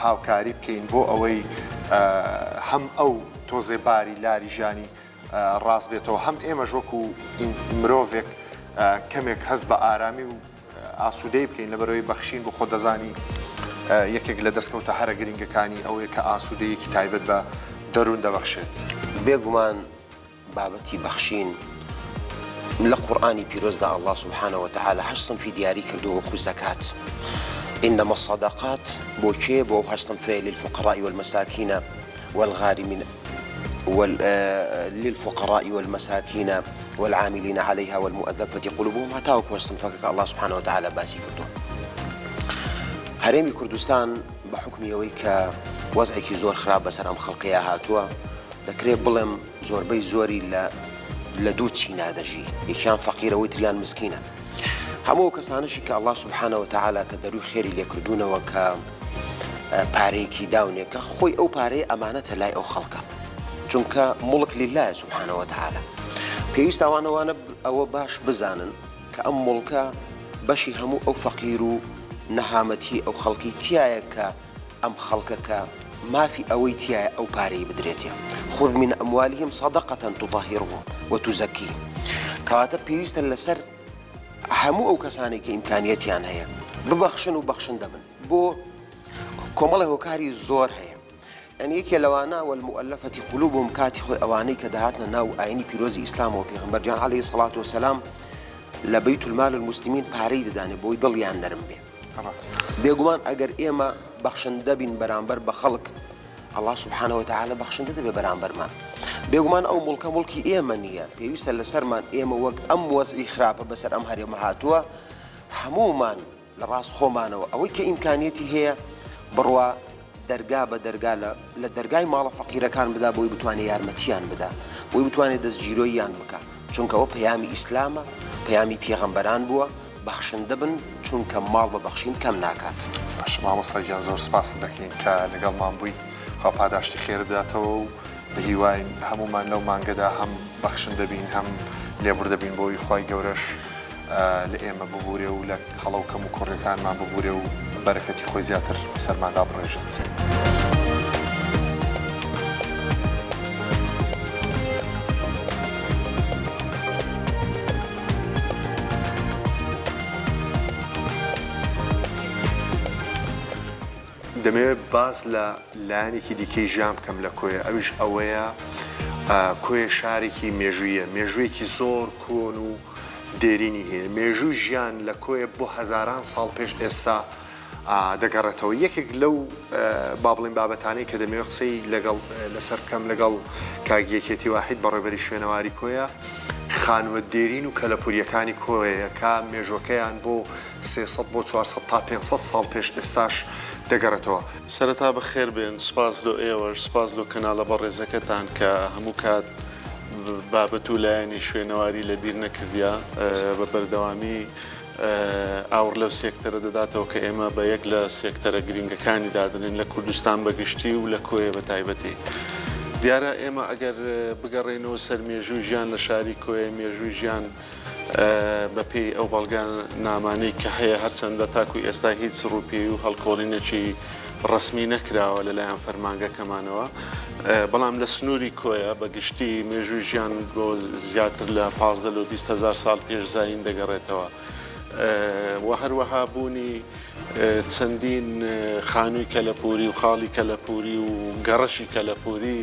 S6: هاوکاری بکەین بۆ ئەوەی هەم ئەو تۆزێ باری لاری ژیانی ڕاست بێتەوە هەم ئێمەش وەکو مرۆڤێک کەمێک هەست بە ئارامی و ئاسوودەی بکەین لەبەرەوەی بەخشین بۆ خۆ دەزانی یەکێک لە دەستکەوتە هەرە گرنگەکانی ئەوەیە کە ئاسوودەیەکی تایبەت بە دەروون دەبەخشێت.
S14: بێگومان بابەتی بەخشین لە قورئانی پیرۆزدا اللە سبحانە وتعالی هەشت سنفی دیاری کردووە وەکو زەکات انما الصدقات بۆ کێ بۆ ئەو هەشت سنفەیە للفقراء والمساکین والغارمین وال للفقراء والمساکین والعاملین عليها والمؤلفة قلوبهم هەتاوەکو هەشت سنفەکە کە اللە سبحانە وتعالی باسی کردووە هەرێمی کوردستان بە حوکمی ئەوەی کە وەزعێکی زۆر خراپ بەسەر ئەم خەڵکەیا هاتووە دەکرێت بڵێم زۆربەی زۆری لە لە دوو چینا دەژی یەکیان فەقیرە ئەوی تریان مسکینە هەموو ئەو کەسانەشی کە ئەڵڵا سبحانە وتعالی کە دەروی خێری لێکردوونەوە کە پارەیەکی داونێ کە خۆی ئەو پارەیە ئەمانەتە لای ئەو خەڵکە چونکە موڵک لیلایە سبحانە وتعالی پێویستە ئەوانەوانە ئەوە باش بزانن کە ئەم موڵکە بەشی هەموو ئەو فەقیر و نەهامەتی ئەو خەڵکی تایە کە ئەم خەڵکە کە مافی ئەوەی تیایە ئەو پارەی بدرێتێ، خذ من اموالهم صدقە تطهرهم وتزکیهم، کەواتە پێویستە لەسەر هەموو ئەو کەسانەی کە ئیمکانیەتیان هەیە ببەخشن و بەخشندە بن بۆ کۆمەڵی هۆکاری زۆر هەیە یعنی یەکێ لەوانە والمؤلفة قلوبهم کاتی خۆی ئەوانەی کە دەهاتنە ناو ئاینی پیرۆزی ئیسلامەوە پێغەمبەر جان عەلەیهی سەڵات وسەلام لە بەیت المال المسلمین پارەی دەدانێ بۆی دڵیان نەرم بێ بێگومان ئەگەر ئێمە بەخشندە بین بەرامبەر بە خەڵک ئەڵا سبحانە وتعالى بەخشندە دەبێ بەرامبەرمان. بێگومان ئەو موڵکە موڵکی ئێمە نییە، پێویستە لەسەرمان ئێمە وەک ئەم وەزعی خراپە بەسەر ئەم هەرێمە هاتووە هەموومان لە ڕاست خۆمانەوە ئەوەی کە ئیمکانیەتی هەیە بڕوا دەرگا بە دەرگا لە لە دەرگای ماڵە فەقیرەکان بدا بۆی بتوانێ یارمەتیان بدا بۆی بتوانێ دەستگیرۆییان بکا چونکە ئەوە پەیامی ئیسلامە پەیامی پێغەمبەران بووە بەخشندە بن چونکە ماڵ بە بەخشین کەم ناکات.
S6: باشە مامۆستا گیان زۆر سوپاست دەکەین کە لەگەڵمان بووی خوا پاداشتی خێرت بداتەوە و بەهیواین هەموومان لەو مانگەدا هەم بەخشندە بین هەم لێبوردە بین بۆی خوای گەورەش لە ئێمە ببورێ و لە هەڵە و کەموکوڕیەکانمان ببورێ و بەرەکەتی خۆی زیاتر بەسەرماندا بڕێژێت. دەمەوێت باس لە لایەنێکی دیکەی ژیان بکەم لە کۆیە ئەویش ئەوەیە کۆیە شارێکی مێژوویە مێژوویەکی زۆر کۆن و دێرینی هەیە مێژووی ژیان لە کۆیە بۆ هەزاران ساڵ پێش ئێستا دەگەڕێتەوە یەکێک لەو با بڵێین بابەتانەی کە دەمەوێت قسەی لەگەڵ لەسەر بکەم لەگەڵ کاک یەکێتی واحید بەڕێوەبەری شوێنەواری کۆیە خانووە دێرین و کەلەپورییەکانی کۆیە کە مێژووەکەیان بۆ 300 بۆ 400 تا 500 ساڵ پێش ئێستاش دەگەڕێتەوە.
S15: سەرەتا بەخێر بێن، سوپاس لۆ ئێوەش، سوپاس لۆ کەناڵە بەڕێزەکەتان کە هەموو کات بابەت و لایەنی شوێنەواری لە بیر نەکردیە، بە بەردەوامی ئاوڕ لەو سێکتەرە دەداتەوە کە ئێمە بە یەک لە سێکتەرە گرینگەکانی دادەنێین لە کوردستان بە گشتی و لە کۆیە بە تایبەتی. دیارە ئێمە ئەگەر بگەڕێینەوە سەر مێژووی ژیان لە شاری کۆیە، مێژووی ژیان بە پێی ئەو بەڵگەنامانەی کە هەیە هەرچەندە تاکوو ئێستا هیچ ڕووپێی و هەڵکۆڵینێکی ڕەسمی نەکراوە لەلایەن فەرمانگەکەمانەوە، بەڵام لە سنووری کۆیە بە گشتی مێژووی ژیان بۆ زیاتر لە 15 لۆ 20 هەزار ساڵ پێش زایین دەگەڕێتەوە و هەروەها بوونی چەندین خانووی کەلەپووری و خاڵی کەلەپووری و گەڕەکی کەلەپووری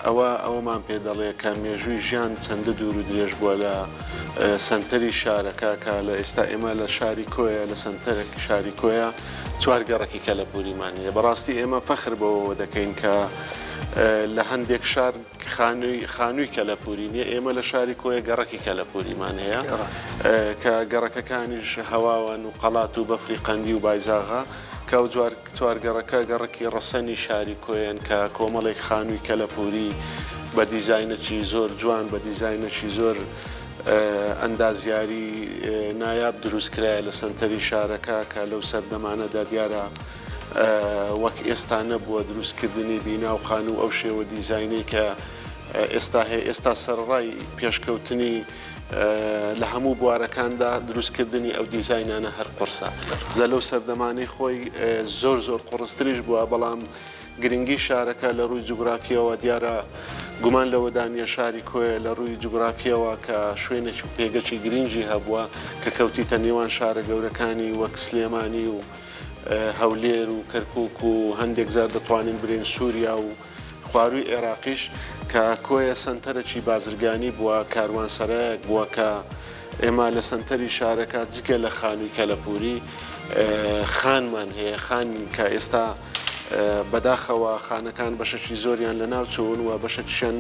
S15: ئەوە ئەوەمان پێ دەڵێ کە مێژووی ژیان چەندە دوور و درێژ بووە لە سەنتەری شارەکە کە لە ئێستا ئێمە لە شاری کۆیە لە سەنتەرێک شاری کۆیە چوار گەڕەکی کەلەپووریمان هەیە. بەڕاستی ئێمە فەخر بەوەوە دەکەین کە لە هەندێک شار خانووی خانووی کەلەپووری نییە، ئێمە لە شاری کۆیە گەڕەکی کەلەپووریمان هەیە کە گەڕەکەکانیش هەواوان و قەڵات و بەفری قەندی و بایزاغا کە ئەو چوار گەڕەکە گەڕەکی ڕەسەنی شاری کۆیەن کە کۆمەڵێک خانووی کەلەپووری بە دیزاینەکی زۆر جوان بە دیزاینەکی زۆر ئەندازیاری نایاب دروست کرایە لە سەنتەری شارەکە کە لەو سەردەمانەدا دیارە وەک ئێستا نەبووە دروستکردنی بینا و خانوو ئەو شێوە دیزاینەی کە ئێستا هەیە ئێستا سەرەڕای پێشکەوتنی لە هەموو بوارەکاندا دروستکردنی ئەو دیزاینانە هەر قوڕسە لە لەو سەردەمانەی خۆی زۆر زۆر قوڕستریش بووە بەڵام گرنگی شارەکە لە ڕووی جوگرافییەوە دیارە گومان لەوەدا نییە شاری کۆیە لە ڕووی جوگرافییەوە کە شوێنێکی و پێگەکی گرنگی هەبووە کە کەوتیتە نێوان شارە گەورەکانی وەک سلێمانی و هەولێر و کەرکوک و هەندێک جار دەتوانین برێین سووریا و خوارووی عێراقیش کە کۆیە سەنتەرەکی بازرگانی بووە کاروانسەرایەک بووە کە ئێمە لە سەنتەری شارەکە جگە لە خانووی کەلەپووری خانمان هەیە، خان کە ئێستا بەداخەوە خانەکان بەشەکی زۆریان لەناو چوون و بەشەکیشیان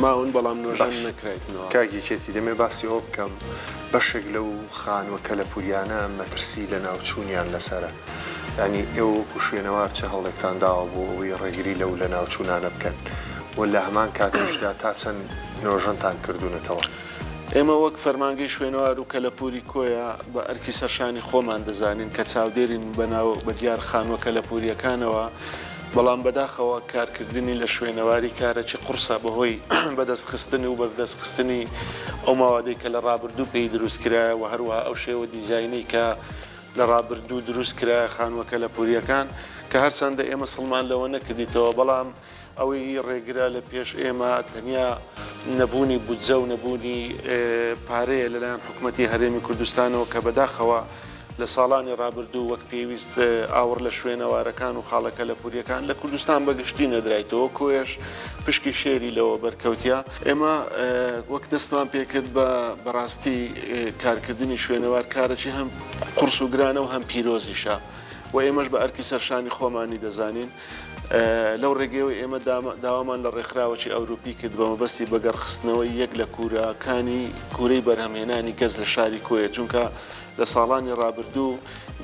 S15: ماون بەڵام نۆژەن
S6: باش
S15: نەکرایتنەوە.
S6: کاک یەکێتی دەمەوێت باسی ئەوە بکەم بەشێک لەو خانووە کەلەپووریانە مەترسی لەناوچوونیان لەسەرە یانی ئێوە وەکو شوێنەوار چ هەوڵێکتان داوە بۆ ئەوەی ڕێگری لەو لەناوچوونانە بکەن و لە هەمان کاتیشدا تا چەند نۆژەنتان کردوونەتەوە؟
S15: ئێمە وەک فەرمانگەی شوێنەوار و کەلەپووری کۆیە بە ئەرکی سەرشانی خۆمان دەزانین کە چاودێرین بە ناو بە دیار خانووە کەلەپوورییەکانەوە، بەڵام بەداخەوە کارکردنی لە شوێنەواری کارەکی قوڕسە بەهۆی بەدەستخستنی و بەردەستخستنی ئەو مەوادەی کە لە ڕابردوو پێی دروست کرایە و هەروەها ئەو شێوە دیزاینەی کە لە ڕابردوو دروست کرایە خانووە کەلەپوورییەکان کە هەرچەندە ئێمە سڵمان لەوە نەکردیتەوە بەڵام ئەوەی ڕێگرە لە پێش ئێمە تەنیا نەبوونی بودجە و نەبوونی پارەیە لەلایەن حکومەتی هەرێمی کوردستانەوە کە بەداخەوە لە ساڵانی ڕابردوو وەک پێویست ئاوڕ لە شوێنەوارەکان و خاڵە کەلەپوریەکان لە کوردستان بە گشتی نەدرایتەوە کۆیەش پشکی شێری لەوە بەرکەوتە. ئێمە وەک دەستمان پێکرد بە بەڕاستی کارکردنی شوێنەوار کارەکی هەم قوڕس و گرانە و هەم پیرۆزیشە. و ئێمەش بە ئەرکی سەرشانی خۆمانی دەزانین. لەو ڕێگەیەوە ئێمە داوامان لە ڕێکخراوەکی ئەوروپی کرد بە مەبەستی بەگەڕخستنەوەی یەک لە کوورەکانی کوورەی بەرهەمهێنانی گەچ لە شاری کۆیە، چونکە لە ساڵانی ڕابردوو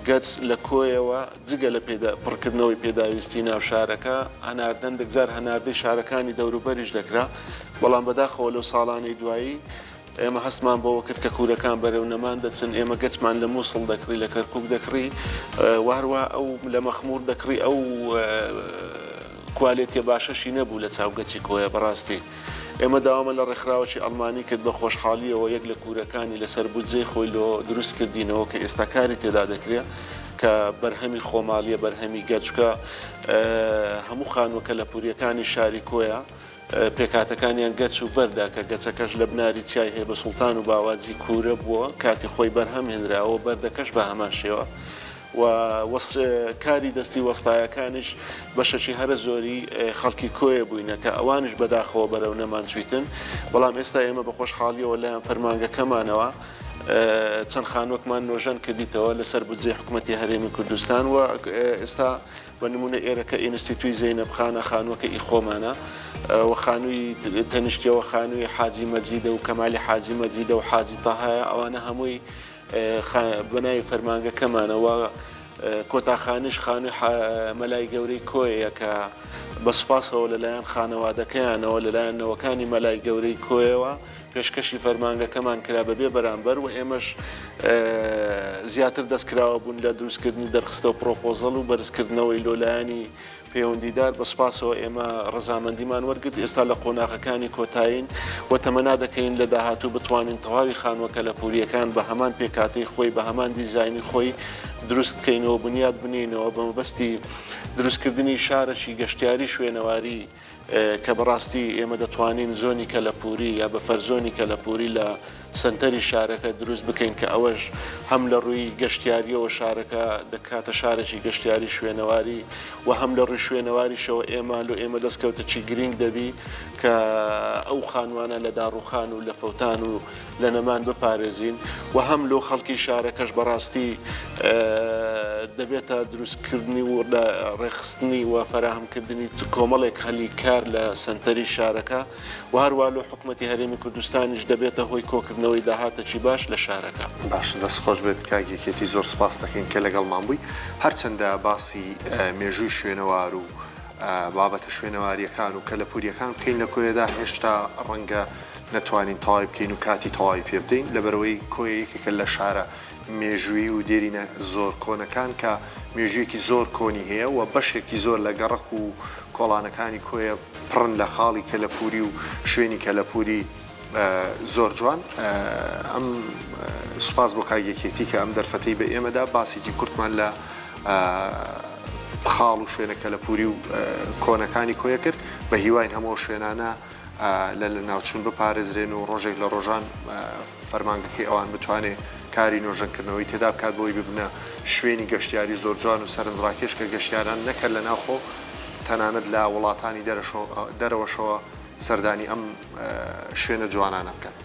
S15: گەچ لە کۆیەوە جگە لە پڕکردنەوەی پێداویستی ناو شارەکە، هەناردە هەندێک جار هەناردەی شارەکانی دەوروبەریش دەکرا، بەڵام بەداخەوە لەو ساڵانەی دوایی ئێمە هەستمان بەوە کرد کە کوورەکان بەرەو نەمان دەچن، ئێمە گەچمان لە مووسڵ دەکڕی، لە کەرکووک دەکڕی و هەروەها ئەو لە مەخموور دەکڕی، ئەو کوالێتیە باشەشی نەبوو لە چاو گەچی کۆیە. بەڕاستی ئێمە داوامان لە ڕێکخراوەکی ئەڵمانی کرد، بە خۆشحاڵییەوە یەک لە کوورەکانی لەسەر بودجەی خۆی لۆ دروست کردینەوە کە ئێستا کاری تێدا دەکرێ کە بەرهەمی خۆماڵییە، بەرهەمی گەچکە، هەموو خانووە کەلەپوورییەکانی شاری کۆیە. پێکهاتەکانیان گەچ و بەردە کە گەچەکەش لە بناری چیای هێبە سوڵتان و باواجی کوورە بووە کاتی خۆی بەرهەم هێنراوە و بەردەکەش بە هەمان شێوە و کاری دەستی وەستایەکانیش بەشەکی هەرە زۆری خەڵکی کۆیە بووینە کە ئەوانیش بەداخەوە بەرەو نەمان چوویتن بەڵام ئێستا ئێمە بە خۆشحاڵیەوە لایەن فەرمانگەکەمانەوە چەند خانووەکمان نۆژەن کردیتەوە لەسەر بودجەی حکوومەتی هەرێمی کوردستان و ئێستا بە نموونە ئێرە کە ئینستیتوی زەینەب خانە خانووەکە ئی خۆمانە و خانووی تەنیشتیەوە خانووی حاجی مەجیدە و کەمالی حاجی مەجیدە و حاجی تەهایە ئەوانە هەمووی بە ناوی فەرمانگەکەمانە و کۆتا خانیش خانووی مەلای گەورەی کۆیە کە بە سوپاسەوە لەلایەن خانەوادەکەیانەوە لەلایەن نەوەکانی مەلای گەورەی کۆیەوە پێشکەشی فەرمانگەکەمان کرا بەبێ بەرامبەر و ئێمەش زیاتر دەستکراوە بوون لە دروستکردنی دەرخستە و پرۆپۆزەڵ و بەرزکردنەوەی لۆ لایەنی پەیوەندیدار، بە سوپاسەوە ئێمە ڕەزامەندیمان وەرگرت، ئێستا لە قۆناغەکانی کۆتایین و تەمەنا دەکەین لە داهاتوو بتوانین تەواوی خانووە کەلەپوورییەکان بە هەمان پێکهاتەی خۆی بە هەمان دیزاینی خۆی دروست بکەینەوە بنیات بنێینەوە بە مەبەستی دروستکردنی شارەکی گەشتیاری شوێنەواری. کە بەڕاستی ئێمە دەتوانین زۆنی کەلەپووری یا بەفەرزۆنی کەلەپووری لە سەنتەری شارەکە دروست بکەین کە ئەوەش هەم لە ڕووی گەشتیارییەوە شارەکە دەکاتە شارێکی گەشتیاری شوێنەواری و هەم لە ڕووی شوێنەواریشەوە ئێمە لۆ ئێمە دەستکەوتەکی گرینگ دەبی کە ئەو خانوانە لە داڕووخان و لە فەوتان و لە نەمان بپارێزین و هەم لۆ خەڵکی شارەکەش بەڕاستی دەبێتە دروستکردنی و ڕێکخستنی و فەراهەمکردنی کۆمەڵێک هەلی کار لە سەنتەری شارەکە و هەروا لۆ حکومەتی هەرێمی کوردستانیش دەبێتە هۆی کۆکردنەوەی داهاتێکی باش لە شارەکە.
S6: باشە دەست خۆش بێت کاک یەکێتی زۆر سوپاست دەکەین کە لەگەڵمان بووی هەرچەندە باسی مێژووی شوێنەوار و بابەتە شوێنەواریەکان و کەلەپوریەکان بکەین لە کۆیەدا هێشتا ڕەنگە نەتوانین تەواوی بکەین و کاتی تەواوی پێ بدەین، لەبەرئەوەی کۆیە یەکێکە لە شارە مێژوویی و دێرینە زۆر کۆنەکان کە مێژوویەکی زۆر کۆنی هەیە و بەشێکی زۆر لە گەڕەک و کۆڵانەکانی کۆیە پڕن لە خاڵی کەلەپووری و شوێنی کەلەپووری زۆر جوان. ئەم سوپاس بۆ کاک یەکێتی کە ئەم دەرفەتەی بە ئێمە دا باسێکی کورتمان لە خاڵ و شوێنە کەلەپووری و کۆنەکانی کۆیە کرد، بە هیواین هەموو ئەو شوێنانە لە لەناوچوون بپارێزرێن و ڕۆژێک لە ڕۆژان فەرمانگەکەی ئەوان بتوانێ کاری نۆژەنکردنەوەی تێدا بکات بۆی ببنە شوێنی گەشتیاری زۆر جوان و سەرنجڕاکێش کە گەشتیاران نەک هەر لە ناوخۆ تەنانەت لە وڵاتانی دەرەوەشەوە سەردانی ئەم شوێنە جوانانە بکەن.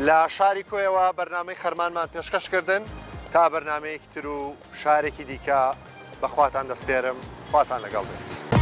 S6: لە شاری کۆیەوە بەرنامەی خەرمانمان پێشکەش کردن تا بەرنامەیەکی تر و شارێکی دیکە بە خواتان دەسپێرم خواتان لەگەڵ بێت.